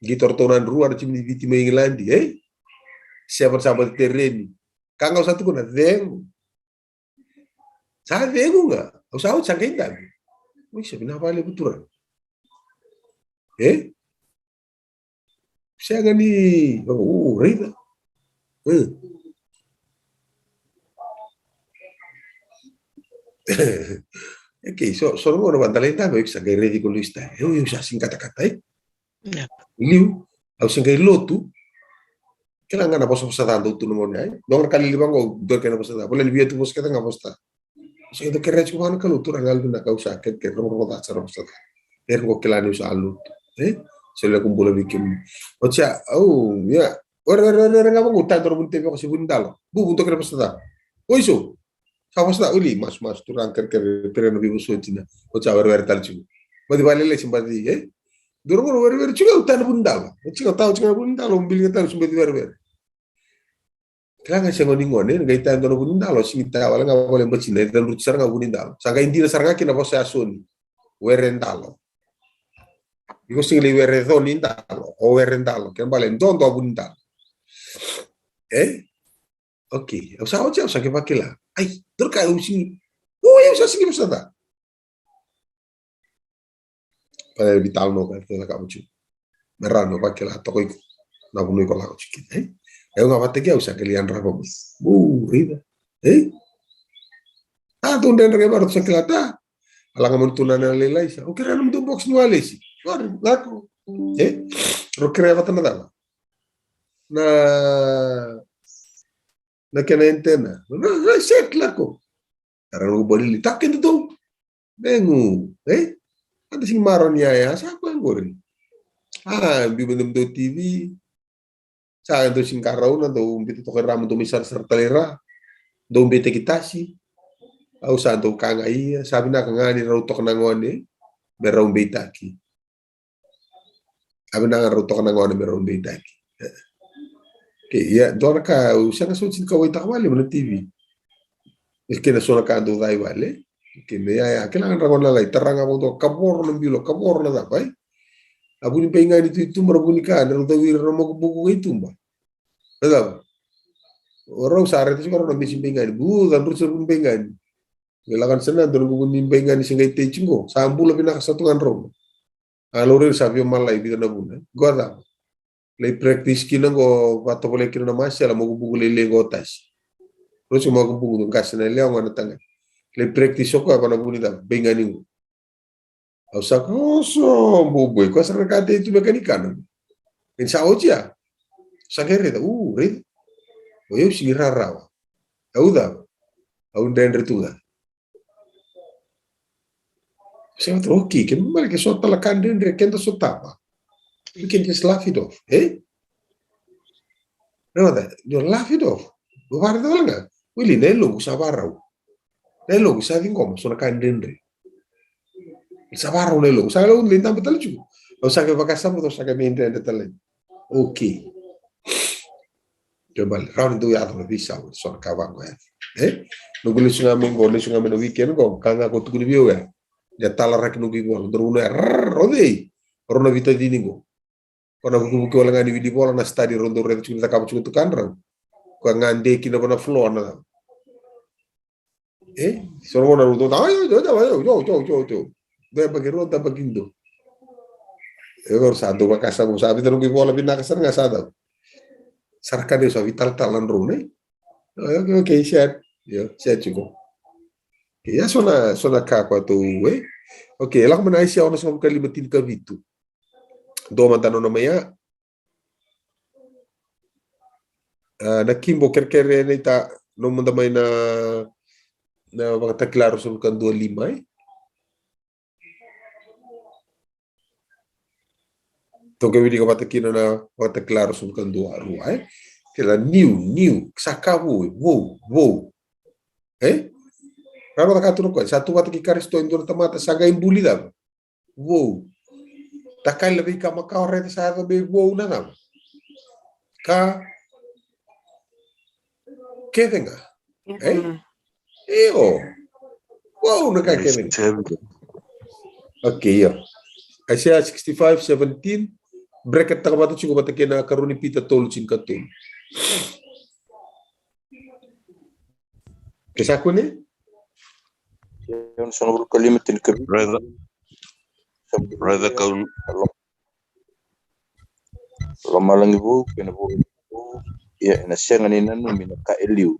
Qito ratou na drua na timi ni Viti mai Igiladi, e? Seven sa baci tereni. Ka ga au sa tukuna, cegu. Sa cegu ga. Au sa oti sa qai dabe. Oi, sa vinaka vakalevu turaga. E? Sega ni, o, raica. E. Okay, so, so na gauna vata lai dabe, au sa qai raici ko Luis ta. Eu, eu sa sega ni katakata, e? Ia. Liu, au se qai lotu. Kila ga na vosavosa ca dau tu na gauna ya. Dua ga na ka lili vaqo, dua kei na vosa ca. Voleka ni via tu vosa kece ga vosa ca. Au se qai dau kerea tiko vua na Kalou, Turaga, yalovinaka, au sa kerekere, rogorogo ca sara na vosa ca. Era qo kila niu sa lotu. E? Se levu bula vei kemuni. Oti ya, au, ia. Were, were, were, were ga vaqo, tadra vuni tevi ko se vuni dalo. Bu, bu, dua kei na vosa ca. Oi, so. Sa vosa ca, uli, masu, masu, Turaga, kerekere, tere na veivosoti na. Oti ya, were, were tale tiko. Baci vakalelesi, baci, e? Dua na gauna werewere tiko au tana vunidalo. E tiko tau tiko na vunidalo, au bilika tale, au se baci werewere. Kila ga se gone ni gone, qai taya dua na vunidalo, sigi taya wale ga vale batina, e cadruti sara ga vunidalo. Sa qai dina sara ga kina vosa ya soni. Were dalo. Iko sigi lai were co ni dalo, o were dalo. Kena bale, dodo a vunidalo. E? Okay, au sa oti, au sa qai vakila. Ai, dua na ka au sigi. O, au sa sigi vosa ca. Pale vital no ka, tela ka oti. Me rawa ni vakila toka iko. Na vuna iko lako tiko kina, e? Au ga vata kei au sa qai yadrava mai. O, raica. E? A, tou dredre qai vara, tou sa kila ta. A laga mani tu na nena lailai sa. Au kerea na nomudou box ni walesi. Sorry, lako. E? Rau kerea vata na cava? Na, na kena antenna. Na, na set lako. Era noqu balili. Taka keda tou. Begu. E? Eda sigi marau ni yaya. Sa koya qori. A, biu me dou T V. Sa dou sigi qarauna, dou biuta toka i ra, mo dou mai sarasara tale i ra. Dou beitaki tasi. Au sa dou ka ga ia, sa vinaka ga ni rau toka na gone me rau beitaki. A vinaka ga rau toka na gone me rau beitaki. Ke ia, dua na ka, au sega soti ni kauwaitaka vakalevu na T V. E kena so na ka dou cai vale. Kena ia, ia, kena gadra gona lai, tara ga vakadua, kavoro na bilo, kavoro na cava, e? A vu ni baigani tu i tuba, ra vu ni ka, na rau cau ira na makubuku ga i tuba. Na cava? O rau sa reta tiko rau na misi baigani, bu, ca dru sa vu ni baigani. Lai lako na sana, dua na vu ni baigani se qai tei tiko, sa bula vinaka sa tu ga drau. A laurai sa via malai, vica na vuna, e? Qo a cava? Lai practice kina qo, vatovolai kina na masela, makubuku lailai qo tasi. Rosi makubuku, qase na lewa ga na tagane. Lai practice o koya, va na vu ni cava, baigani qo. Au sa koso bubui, koya sara na ka tei tu me ka ni kana. Ni sa oti ya. Sa qai raica, u, raica. O yau sigi rarawa. Au cava? Au dredre tu ga. Sa vata, okay, ke male ke so tale ka dredre, keda sotava. We can just laugh it off, e? Na vata, you laugh it off. Vara tale ga. Wili, na yaloqu sa varau. Na yaloqu sa ciqoma so na ka dredre. Sa varau na yaloqu. Sa yaloqu ni daba tale tiko. Au sa qai vakasama, au sa qai mai dredre tale. Okay. Ke bale, rawa ni dou yaco na veisau, so na ka vaqo ya. E? Noqu lesu ga mai qo, lesu ga mai na weekend qo, ka ga ko tukuni vei au ya. Ia talaraki noqu ivola, dou rau na ya, rrrr, o cei? Rau na veitacini qo. Ko na vukivuki wale ga ni wili vola na study, rau dau raica tiko ni cakava tiko tu ka drau. Ko ga de kina va na floor na. E? So na gauna rau dau, ai, ai, ai. Dua baki rua, dua baki dua. E, rau sa dau vakasama, sa vica noqu ivola vinaka sara ga sa dau. Sara ka deu sa vitalatala drau, ne? Ai, okay, okay, set. Io, set tiko. Okay, ia so na, so na ka ko tou, e? Okay, lako mai na Aisea onosagavulu ka lima, tinikavitu. Dua mada nona mai ya. A, na kibo kerekere nei ta, nomuda mai na, na Vakatakila ruasagavulu ka dua lima, e? Tou qai wilika vata kina na Vakatakila ruasagavulu ka dua rua, e? Kila niu, niu, sa ka vou, vou, vou. E? Rau na ka tu na koya, sa tu vata kei Karisito e dua na tamata, sa qai buli cava? Vou. Takali na veika makawa, raica sa yaco me vou na cava? Ka kece ga. E? Io. Vou na ka kece ga. Okay, io. Isaiah sixty-five seventeen. Bracket taka vata tiko vata kei na karua ni Pita tolu, tinikatolu. Ke sa kune? Io, na sagavulu ka lima, tinikavitu. Raica. Raica ka lomalagi vou kei na vou. Ia, ena sega ni nanumi na ka e liu.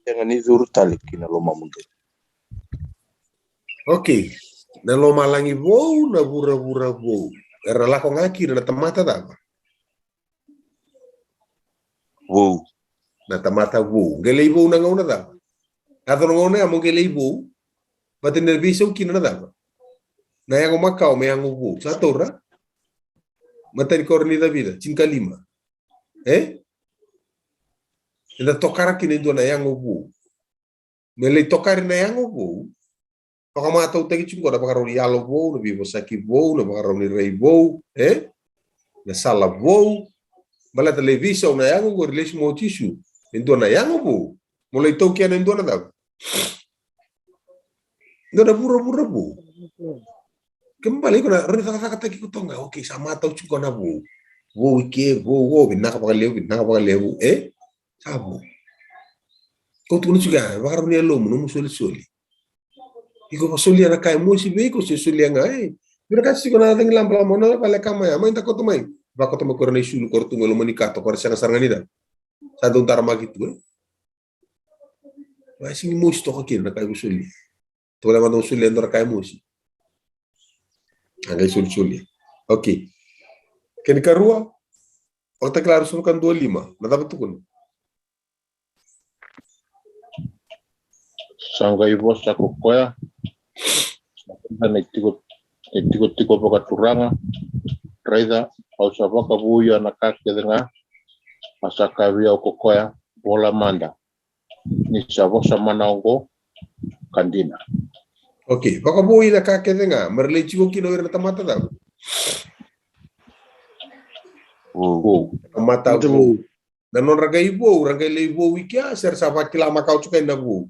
Sega ni curu tale ki na lomamudou. Okay. Na lomalagi vou, na vuravura vou. Era lako ga kina na tamata cava? Vou. Na tamata vou. Qai lai vou na gauna cava? Yaco na gauna ya mo qai lai vou. Vata ni na veisau kina na cava? Na yago makawa me yago vou. Sa taura? Matai ni Korinica vica, tinikalima. E? Eda tokara kina e dua na yago vou. Me lai tokari na yago vou, vakamatautaki tiko na vakarau ni yalo vou, na veivosaki vou, na vakarau ni rai vou, e? Na sala vou. Baleta lai veisau na yago qori, lesu mai o Jisu e dua na yago vou. Mo lai taukena e dua na cava? Dua na vuravura vou. Ke bale iko na rau ni cakacakataki iko toka ga, okay, sa matau tiko na vou. Vou i ke, vou, vou, vinaka vakalevu, vinaka vakalevu, e? Sa vou. Ko tukuna tiko ya, vakarau ni yalomu, nomu solisoli. Iko vakasolia na ka e mosi vei iko, se solia ga, e? Vinaka tiko na cagi labalaba, na vale kama ya, mai da koto mai. Vakoto mai ko ira na isulu, ko ira tu mai loma ni kato, ko ira sega sara ga ni da. Sa dau daramaki tu, e? Mai sigi mosi toka kina na ka iko solia. Tovolea mada mo solia e dua na ka e mosi. A qai solisoli. Okay. Kena ikarua, Vakatakila ruasagavulu ka dua lima. Na cava tukuna? Sa qai vosa ko koya, sa koya na itiko, itikotiko vakaturaga. Raica, au sa vakavouya na ka kece ga, a sa kaya vei au ko koya, vola mada. Ni sa vosa mana oqo ka dina. Okay, vakavoui na ka kece ga, me ra lai tiko kina o ira na tamata cava? Vou. Tamata vou. Na nodra qai vou, ra qai lai vou i kea, se ra sa vakila makawa tiko na vou.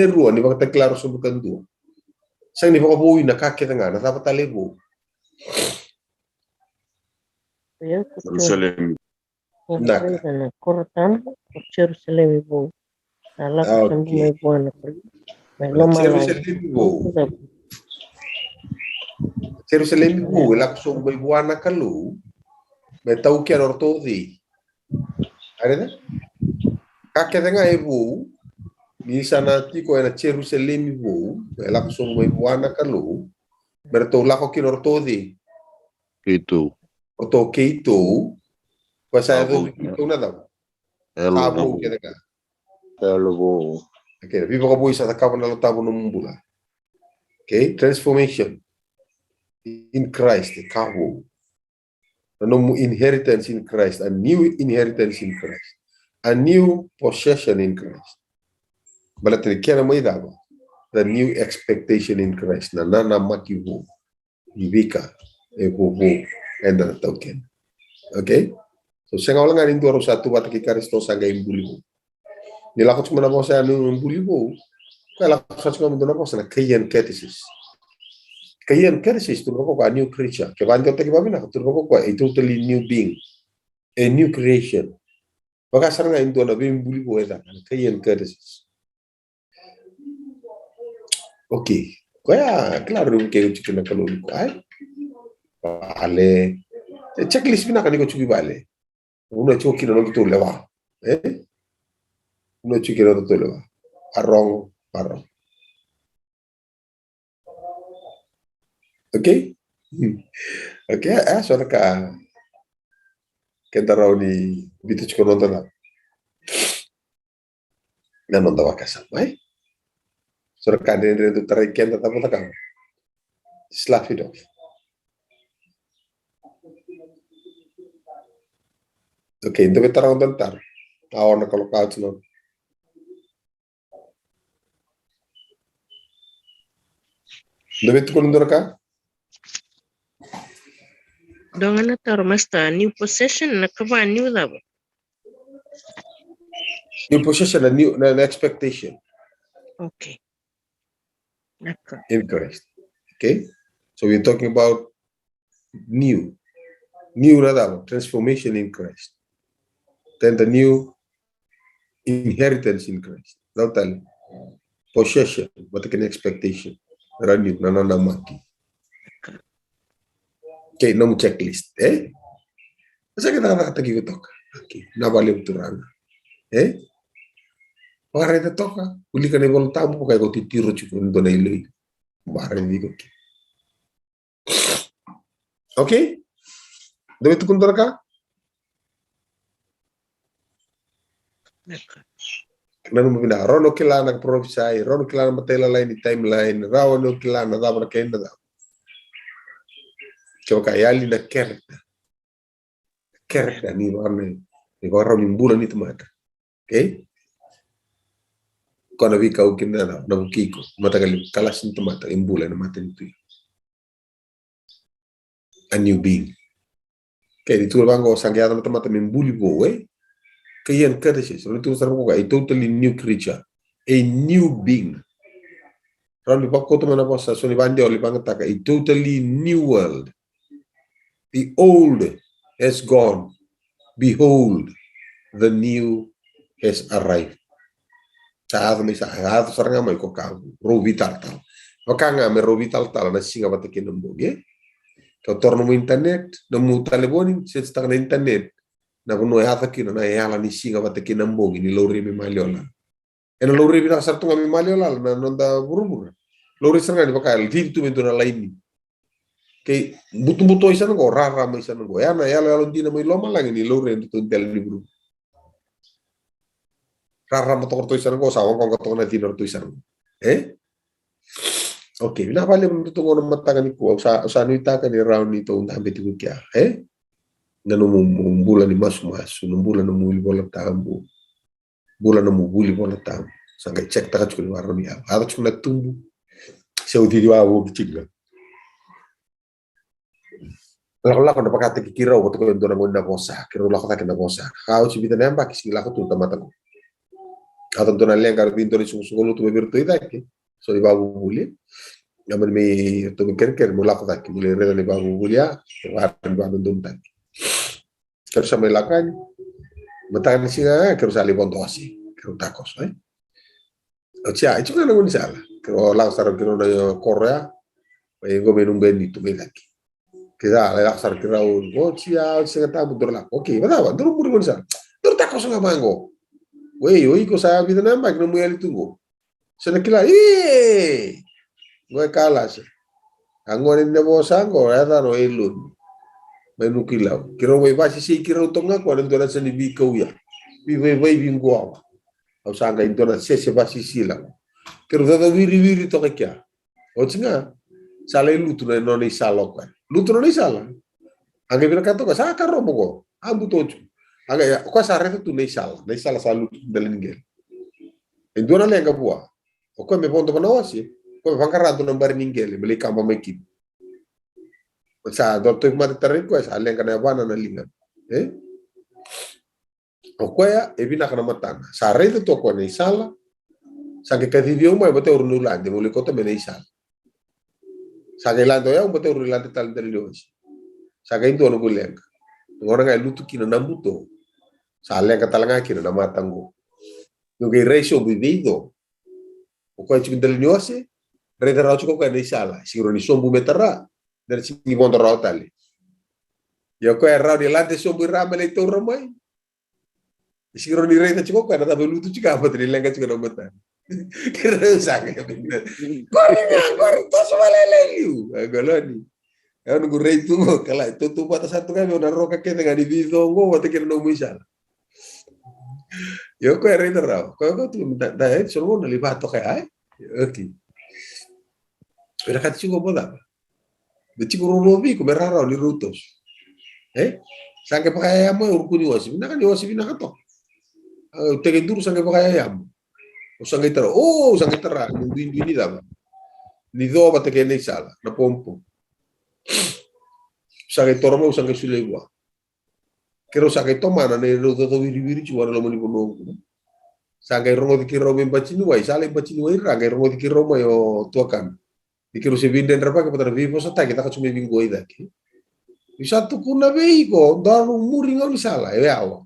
tikina e rua ni Vakatakila ruasagavulu ka dua. Sega ni vakavoui na ka kece ga, na cava tale e vou? Jerusalemi. Na koro tabu o Jerusalemi vou. A lako sobu mai vua na Kalou. Mai lomalagi. Jerusalemi vou. Jerusalemi vou e lako sobu mai vua na Kalou. Me taukena o ratou o cei? A raica? Ka kece ga e vou, ni sa na tiko ena Jerusalemi vou, e lako sobu mai vua na Kalou, me ratou lako kina o ratou o cei? Keitou. O ratou keitou. Koya sa yacovi keitou na cava? Ka vou kece ga. Yalo vou. Okay, veivakavoui sa cakava na Yalo Tabu na nomu bula. Okay, transformation in Christ, e ka vou. Na nomu inheritance in Christ, a new inheritance in Christ, a new possession in Christ. Baleta ni kena mai cava? The new expectation in Christ, na nanamaki vou ni veika e vou, vou eda na taukena. Okay? So sega wale ga ni dua rau sa tu vata kei Karisito sa qai buli vou. Ni lako tiko mai na vosa ya ni buli vou, koya lako sa tiko mai dua na vosa na Kayan Catechist. Kayan Catechist tukuna o koya a new creature. Ke vakadewataki vakavinaka, tukuna o koya a totally new being, a new creation. Vaka sara ga e dua na veibuli vou e caka na Kayan Catechist. Okay. Koya kila rau ke tiko na Kalou ni koya. Vale. E checklist vinaka ni ko tiko i vale. Una tiko kina nodatou lewa. E? Una tiko kina nodatou lewa. A wrong, a wrong. Okay? Okay, e so na ka keda rawa ni biuta tiko noda na, na noda vakasama, e? So na ka dredre dau tarai keda, cava na ka? Just laugh it off. Okay, dua vei taro, dua na taro. Awa na kaloko out na. Dua vei tukuna dua na ka? Dua ga na taro, Master, new possession, na cava new cava? New possession, a new, na, na expectation. Okay. Na ka. In Christ. Okay? So we're talking about new. New na cava? Transformation in Christ. Then the new inheritance in Christ. Cava tale? Possession, vata kei na expectation. Ra new, na nanamaki. Okay, nomu checklist, e? Sa qai cakacakataki iko toka. Okay, vinaka vakalevu Turaga. E? Vakaraica toka, wilika na iVola Tabu, vaka iko titiro tiko e dua na iloilo. Vakaraici iko kina. Okay? Dua vei tukuna dua na ka? Nanuma vinaka, rawa ni o kila na profesai, rawa ni o kila na matailalai ni timeline, rawa ni o kila na cava na kena cava. Kevaka e yali na character. Character ni vaka na, ni vakarau ni bula ni tamata. Okay? Ko na veikau kina na, na vukei iko, mataqali kalasi ni tamata e bula ena matanitu. A new being. Okay, ni tukuna vaqo, sa qai yaco na tamata me buli vou, e? Kayan Catechist, rawa ni tukuna sara vaqo, a totally new creature, a new being. Rawa ni vakauta mai na vosa so ni vakadewa, ni vakayagataka, a totally new world. The old has gone. Behold, the new has arrived. Sa yaco mai, sa yaco sara ga mai ko ka vou, rau veitalatala. Vaka ga me rau veitalatala na siga vata kei na bogi, e? Ke o toro nomu internet, nomu talevoni, search-taka na internet, na vanua e yaco kina na yala ni siga vata kei na bogi ni laurai me maliwa lala. Ena laurai vinaka sara tu ga me maliwa lala na noda vuravura. Laurai sara ga ni vaka e cici tu me dua na laini. Kei butobuto i sana qo, rarama i sana qo. Ya na yaloyalo dina mai lomalagi ni laurai e dua tu dela ni vuravura. Rarama toka ratou i sana qo, sa waqawaqa toka na cina ratou i sana qo. E? Okay, vinaka vakalevu na ratou qo na mataka nikua. Au sa, au sa nuitaka ni rawa ni tou dabe tiko kea. E? Na nomu bula ni masumasu, na bula nomu vuli Vola Tabu. Bula nomu vuli Vola Tabu. Sa qai check taka tiko ni vara ni yalo. Yaco tiko na tubu. Se o cici vavoki tiko ga. Lakolako na vakataki kirau vata ko e dua na gone na vosa. Kirau lako cake na vosa. Ka oti vica na yabaki sigi lako tu na tamata qo. Yaco dua na leqa, ra vei dua na isoqosoqo lotu mai vei ratou i cake. So ni vavuvuli. Ia mani mai ratou mai kerekere mo lako cake mo lai raica na ivavuvuli ya. Vara ni vadodonu cake. Keirau sa mai lako yani. Mataka ni siga ya keirau sa lai vodo ose. Keirau takoso, e. Oti ya, e tiko ga na gaunisala. Keirau lako sara keirau na koro ya. Mai qo mai Nubeni tu mai cake. Keirau lako sara keirau, oti ya, oti Siga Tabu, daru lako. Okei, vacava, daru muri gaunisala. Daru takoso ga vaqo. Wei, o iko sa vica na yabaki nomu yali tu qo. Sa na kila, e, qo e Kalasa. A gone ni na vosa qo, e yacana o Eloni. Mai Nukuilau. Keirau mai vasisei keirau toka ga koya na dua na sa ni veikau ya. Veivaivai veiqwawa. Au sa qai dua na sese vasisila. Keirau cacawiriwiri toka kea. Oti ga. Sa lai lutu na nona isala o koya. Lutu na nona isala. A qai vinakata o koya, sa karova qo. A buto oti. A qai, o koya sa raica tu na isala. Na isala sa lutu dela ni qele. E dua na leqa vua. O koya me vodo vana ose. O koya me vaqara dua na bari ni qele me lai kaba mai kina. Sa dua toki mata tarai koya, sa leqa na yavana na liga. E? O koya e vinaka na matana. Sa raica tu o koya na isala. Sa qai kacivi au mai vata au rui lade meu lai kauta mai na isala. Sa qai lade o yau vata au rui lade tale dela ni ose. Sa qai dua noqu leqa. Gona ga e lutu kina na buto. Sa leqa tale ga kina na mata qo. Noqu qai rai sobu i veico. O koya tiko dela ni ose. Raica rawa tiko o koya na isala. Sigi rawa ni sobu me tara. Dela sigi vodo rawa tale. Ia o koya e rawa ni lade sobu i ra me lai taura mai. E sigi rawa ni raica tiko o koya na cava e lutu tiko a vata ni leqa tiko na matana. Keirau sa qai, qori ga, qori toso vakalailai liu. A qoloni. Au noqu rai tu qo, kala, tautauvata sa tu ga vei au na roka kece ga ni veico qo vata kei na nomu isala. Ia o koya e raica rawa. Koya qo tu, da, da, e, so na gauna lai vatoka ya, e? Okei. Vinakata tiko mo cava? Me tiko rau vei iko me rarawa ni rau toso. E? Sa qai vakayaya mai o ruku ni ose. Vinaka ni ose vinaka toka. Au teke duru sa qai vakayaya mai. Au sa qai tara. O, au sa qai tara. Ni duidui ni cava? Ni co vata kei na isala. Na popo. Sa qai toro mai, au sa qai solia vua. Keirau sa qai tomana na neirau caucau wiriwiri tiko na loma ni vanua qo. Sa qai rogoci keirau mai Batiniwai, sa lai Batiniwai ra qai rogoci keirau mai o tuakana. Ni keirau se veidredrevaki vata na veivosataki caka tiko mai vei qo i cake. Ni sa tukuna vei iko, daru muri gaunisala, e yawa.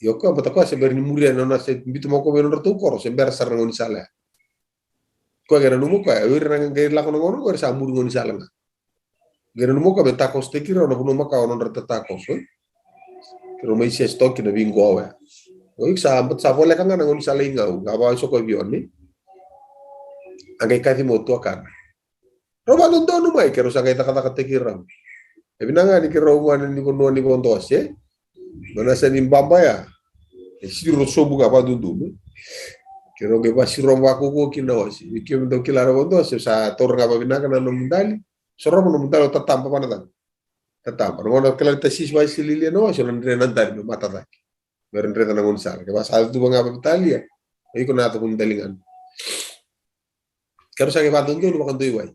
Io koya vata koya se bera ni muria na nona se biuta mai o koya vei nodratou koro, se bera sara na gaunisala ya. Koya qai nanuma o koya, o ira na qai lako na gauna qo era sa muri gaunisala ga. Qai nanuma o koya me takosotaki rau na vanua makawa nodra tatakoso. Keirau mai sesi toka kina vei qo oya. O iko sa, sa voleka ga na gaunisala i Gau, ga vakaisoko e vione. A qai kaci mai o tuakana. Rau vakadodonu mai, keirau sa qai cakacakataki rau. E vinaka ga ni keirau gone ni vanua ni Vodo Ose. Nona sa ni baba ya. E siro sobu ga vakadodonu. Keirau qai vasiro vakaukauwa kina na ose. Vei kemudou kila na Vodo Ose, sa taura ga vakavinaka na nomu dali. Sorova nomu dali o tataba vana cake. Tataba. Na gauna kila ni tasisi vakasililia na ose, o na dre na dali me mata cake. Me ra dre na gaunisala. Kevaka sa cuva ga vakavitalia. O iko na yaco vuni dali ga. Keirau sa qai vakadodonu vakadua i wai.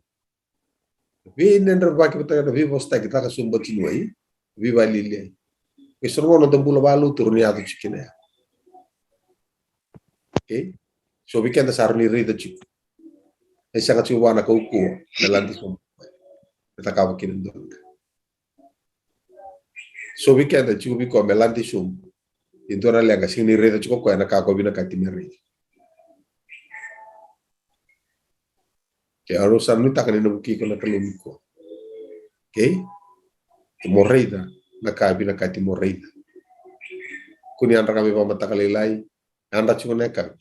Veidredrevaki vata na veivosataki caka sobu Batiniwai. Veivakalialiai. E so na gauna noda bula vakalotu rawa ni yaco tiko kina ya. Okay? So vei keda sa rawa ni raica tiko. E sega tiko vua na kaukauwa me lade sobu. Me cakava kina dua na ka. So vei keda tiko vei koya me lade sobu. E dua na leqa sega ni raica tiko o koya na ka ko vinakati me raica. Ke au sa nuitaka ni na vukei iko na Kalou nikua. Okay? Ke mo raica na ka vinakati mo raica. Ko ni yadra ka me vakamataka lailai, yadra tiko na yakavi.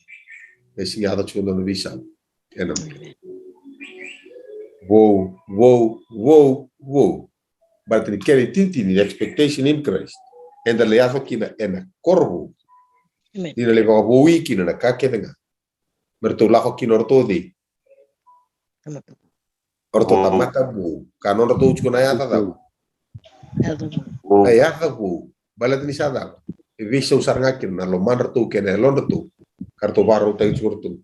E sega ni yaco tiko na nona veisau. Ena mai. Vou, vou, vou, vou. Baleta ni kena itinitini, expectation in Christ. Eda lai yaco kina ena koro vou. Amen. Ni na lai vakavoui kina na ka kece ga. Me ratou lako kina o ratou o cei? Tamata. O ratou tamata vou. Ka nodratou tiko na yaca cava? Yaca vou. Na yaca vou, baleta ni sa cava? E veisau sara ga kina na lomadratou kei na yalodratou ka ratou vakarautaki tiko ratou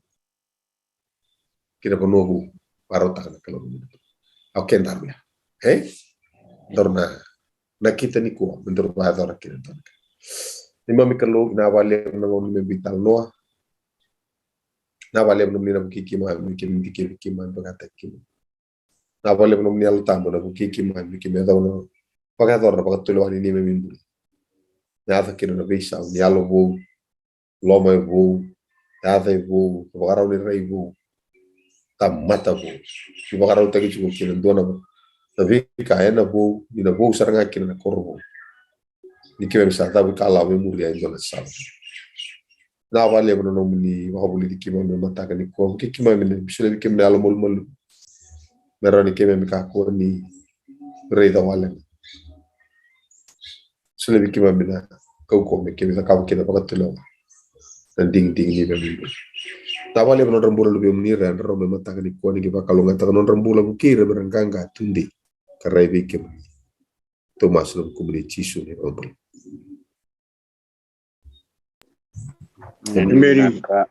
ki na vanua vou, vakarautaka na Kalou na vanua vou. Au keda ya, e? Daru na, na kita nikua me daru vakayacora kina e dua na ka. Neimami Kalou, vinaka vakalevu na gauna ni veitalanoa. Vinaka vakalevu na nomuni na vukei keimami, keimami dikevi keimami, vakataki keimami. Vinaka vakalevu na nomuni Yalo Tabu na vukei keimami, keimami yacova na vakayacora na vakatulewa ni neimami bula. Na yaco kina na veisau ni yalo vou, loma e vou, yaca e vou, vakarau ni rai vou, tamata vou. Ni vakarautaki tiko kina dua na, na veika ena vou, ni na vou sara ga kina na koro vou. Ni keimami sa cavuikalawa me muria e dua na sala. Vinaka vakalevu na nomuni vakavulici keimami ena mataka nikua. Vukei keimami, ni solia vei keimami na yalo malumalumu me rawa ni keimami kakua ni raica wale ga. Solia vei keimami na kaukauwa me keimami cakava kina vakatulewa na digidigi ni neimami bula. Vinaka vakalevu na nodra bula luvemuni era yadrau mai ena mataka nikua, ni qai vakalougatataka na nodra bula, vukei ira me ra qaqa tudei ka rai vei keimami. Tou masu ena vukumuni Jisu na iVakabula. Emeni. Emeni. Vinaka.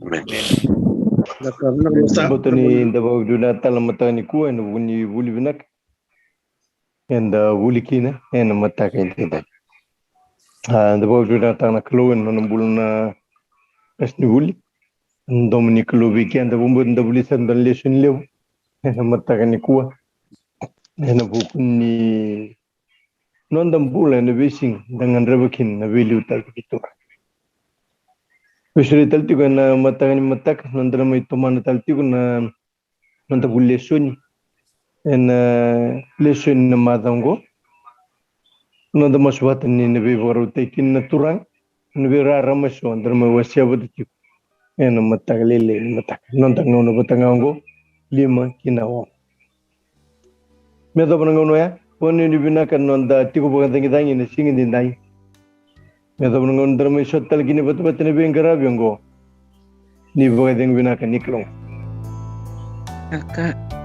Vinaka, vinaka. Boto ni da vakavinavinaka tale na mataka nikua ena vuku ni vuli vinaka eda vuli kina ena mataka edaidai. A, da vakavinavinakataka na Kalou ena nona bula na qasenivuli. Na domo ni Kalou vei keda, vakabauta da vuli sara e dua na lesoni levu ena mataka nikua ena vuku ni noda bula ena veisiga da gadreva kina na veiliutaki ni Turaga. Veisureti tale tiko ena mataka ni mataka, noda na mai tomana tale tiko na noda vuli lesoni ena lesoni na macawa oqo. Noda masu vata ni na veivakarautaki kina na Turaga ena veirarama eso da na mai wasea vata tiko ena mataka lailai ni mataka. Noda gauna vata ga oqo, lima ki na ono. Me yacova na gauna oya, vakanuinui vinaka na noda tiko vakacagicagi ena siga edaidai. Me yacova na gauna da na mai sota tale kina vata, vata na veiqaravi oqo. Ni vakacegu vinaka, ni kalougata. Vinaka.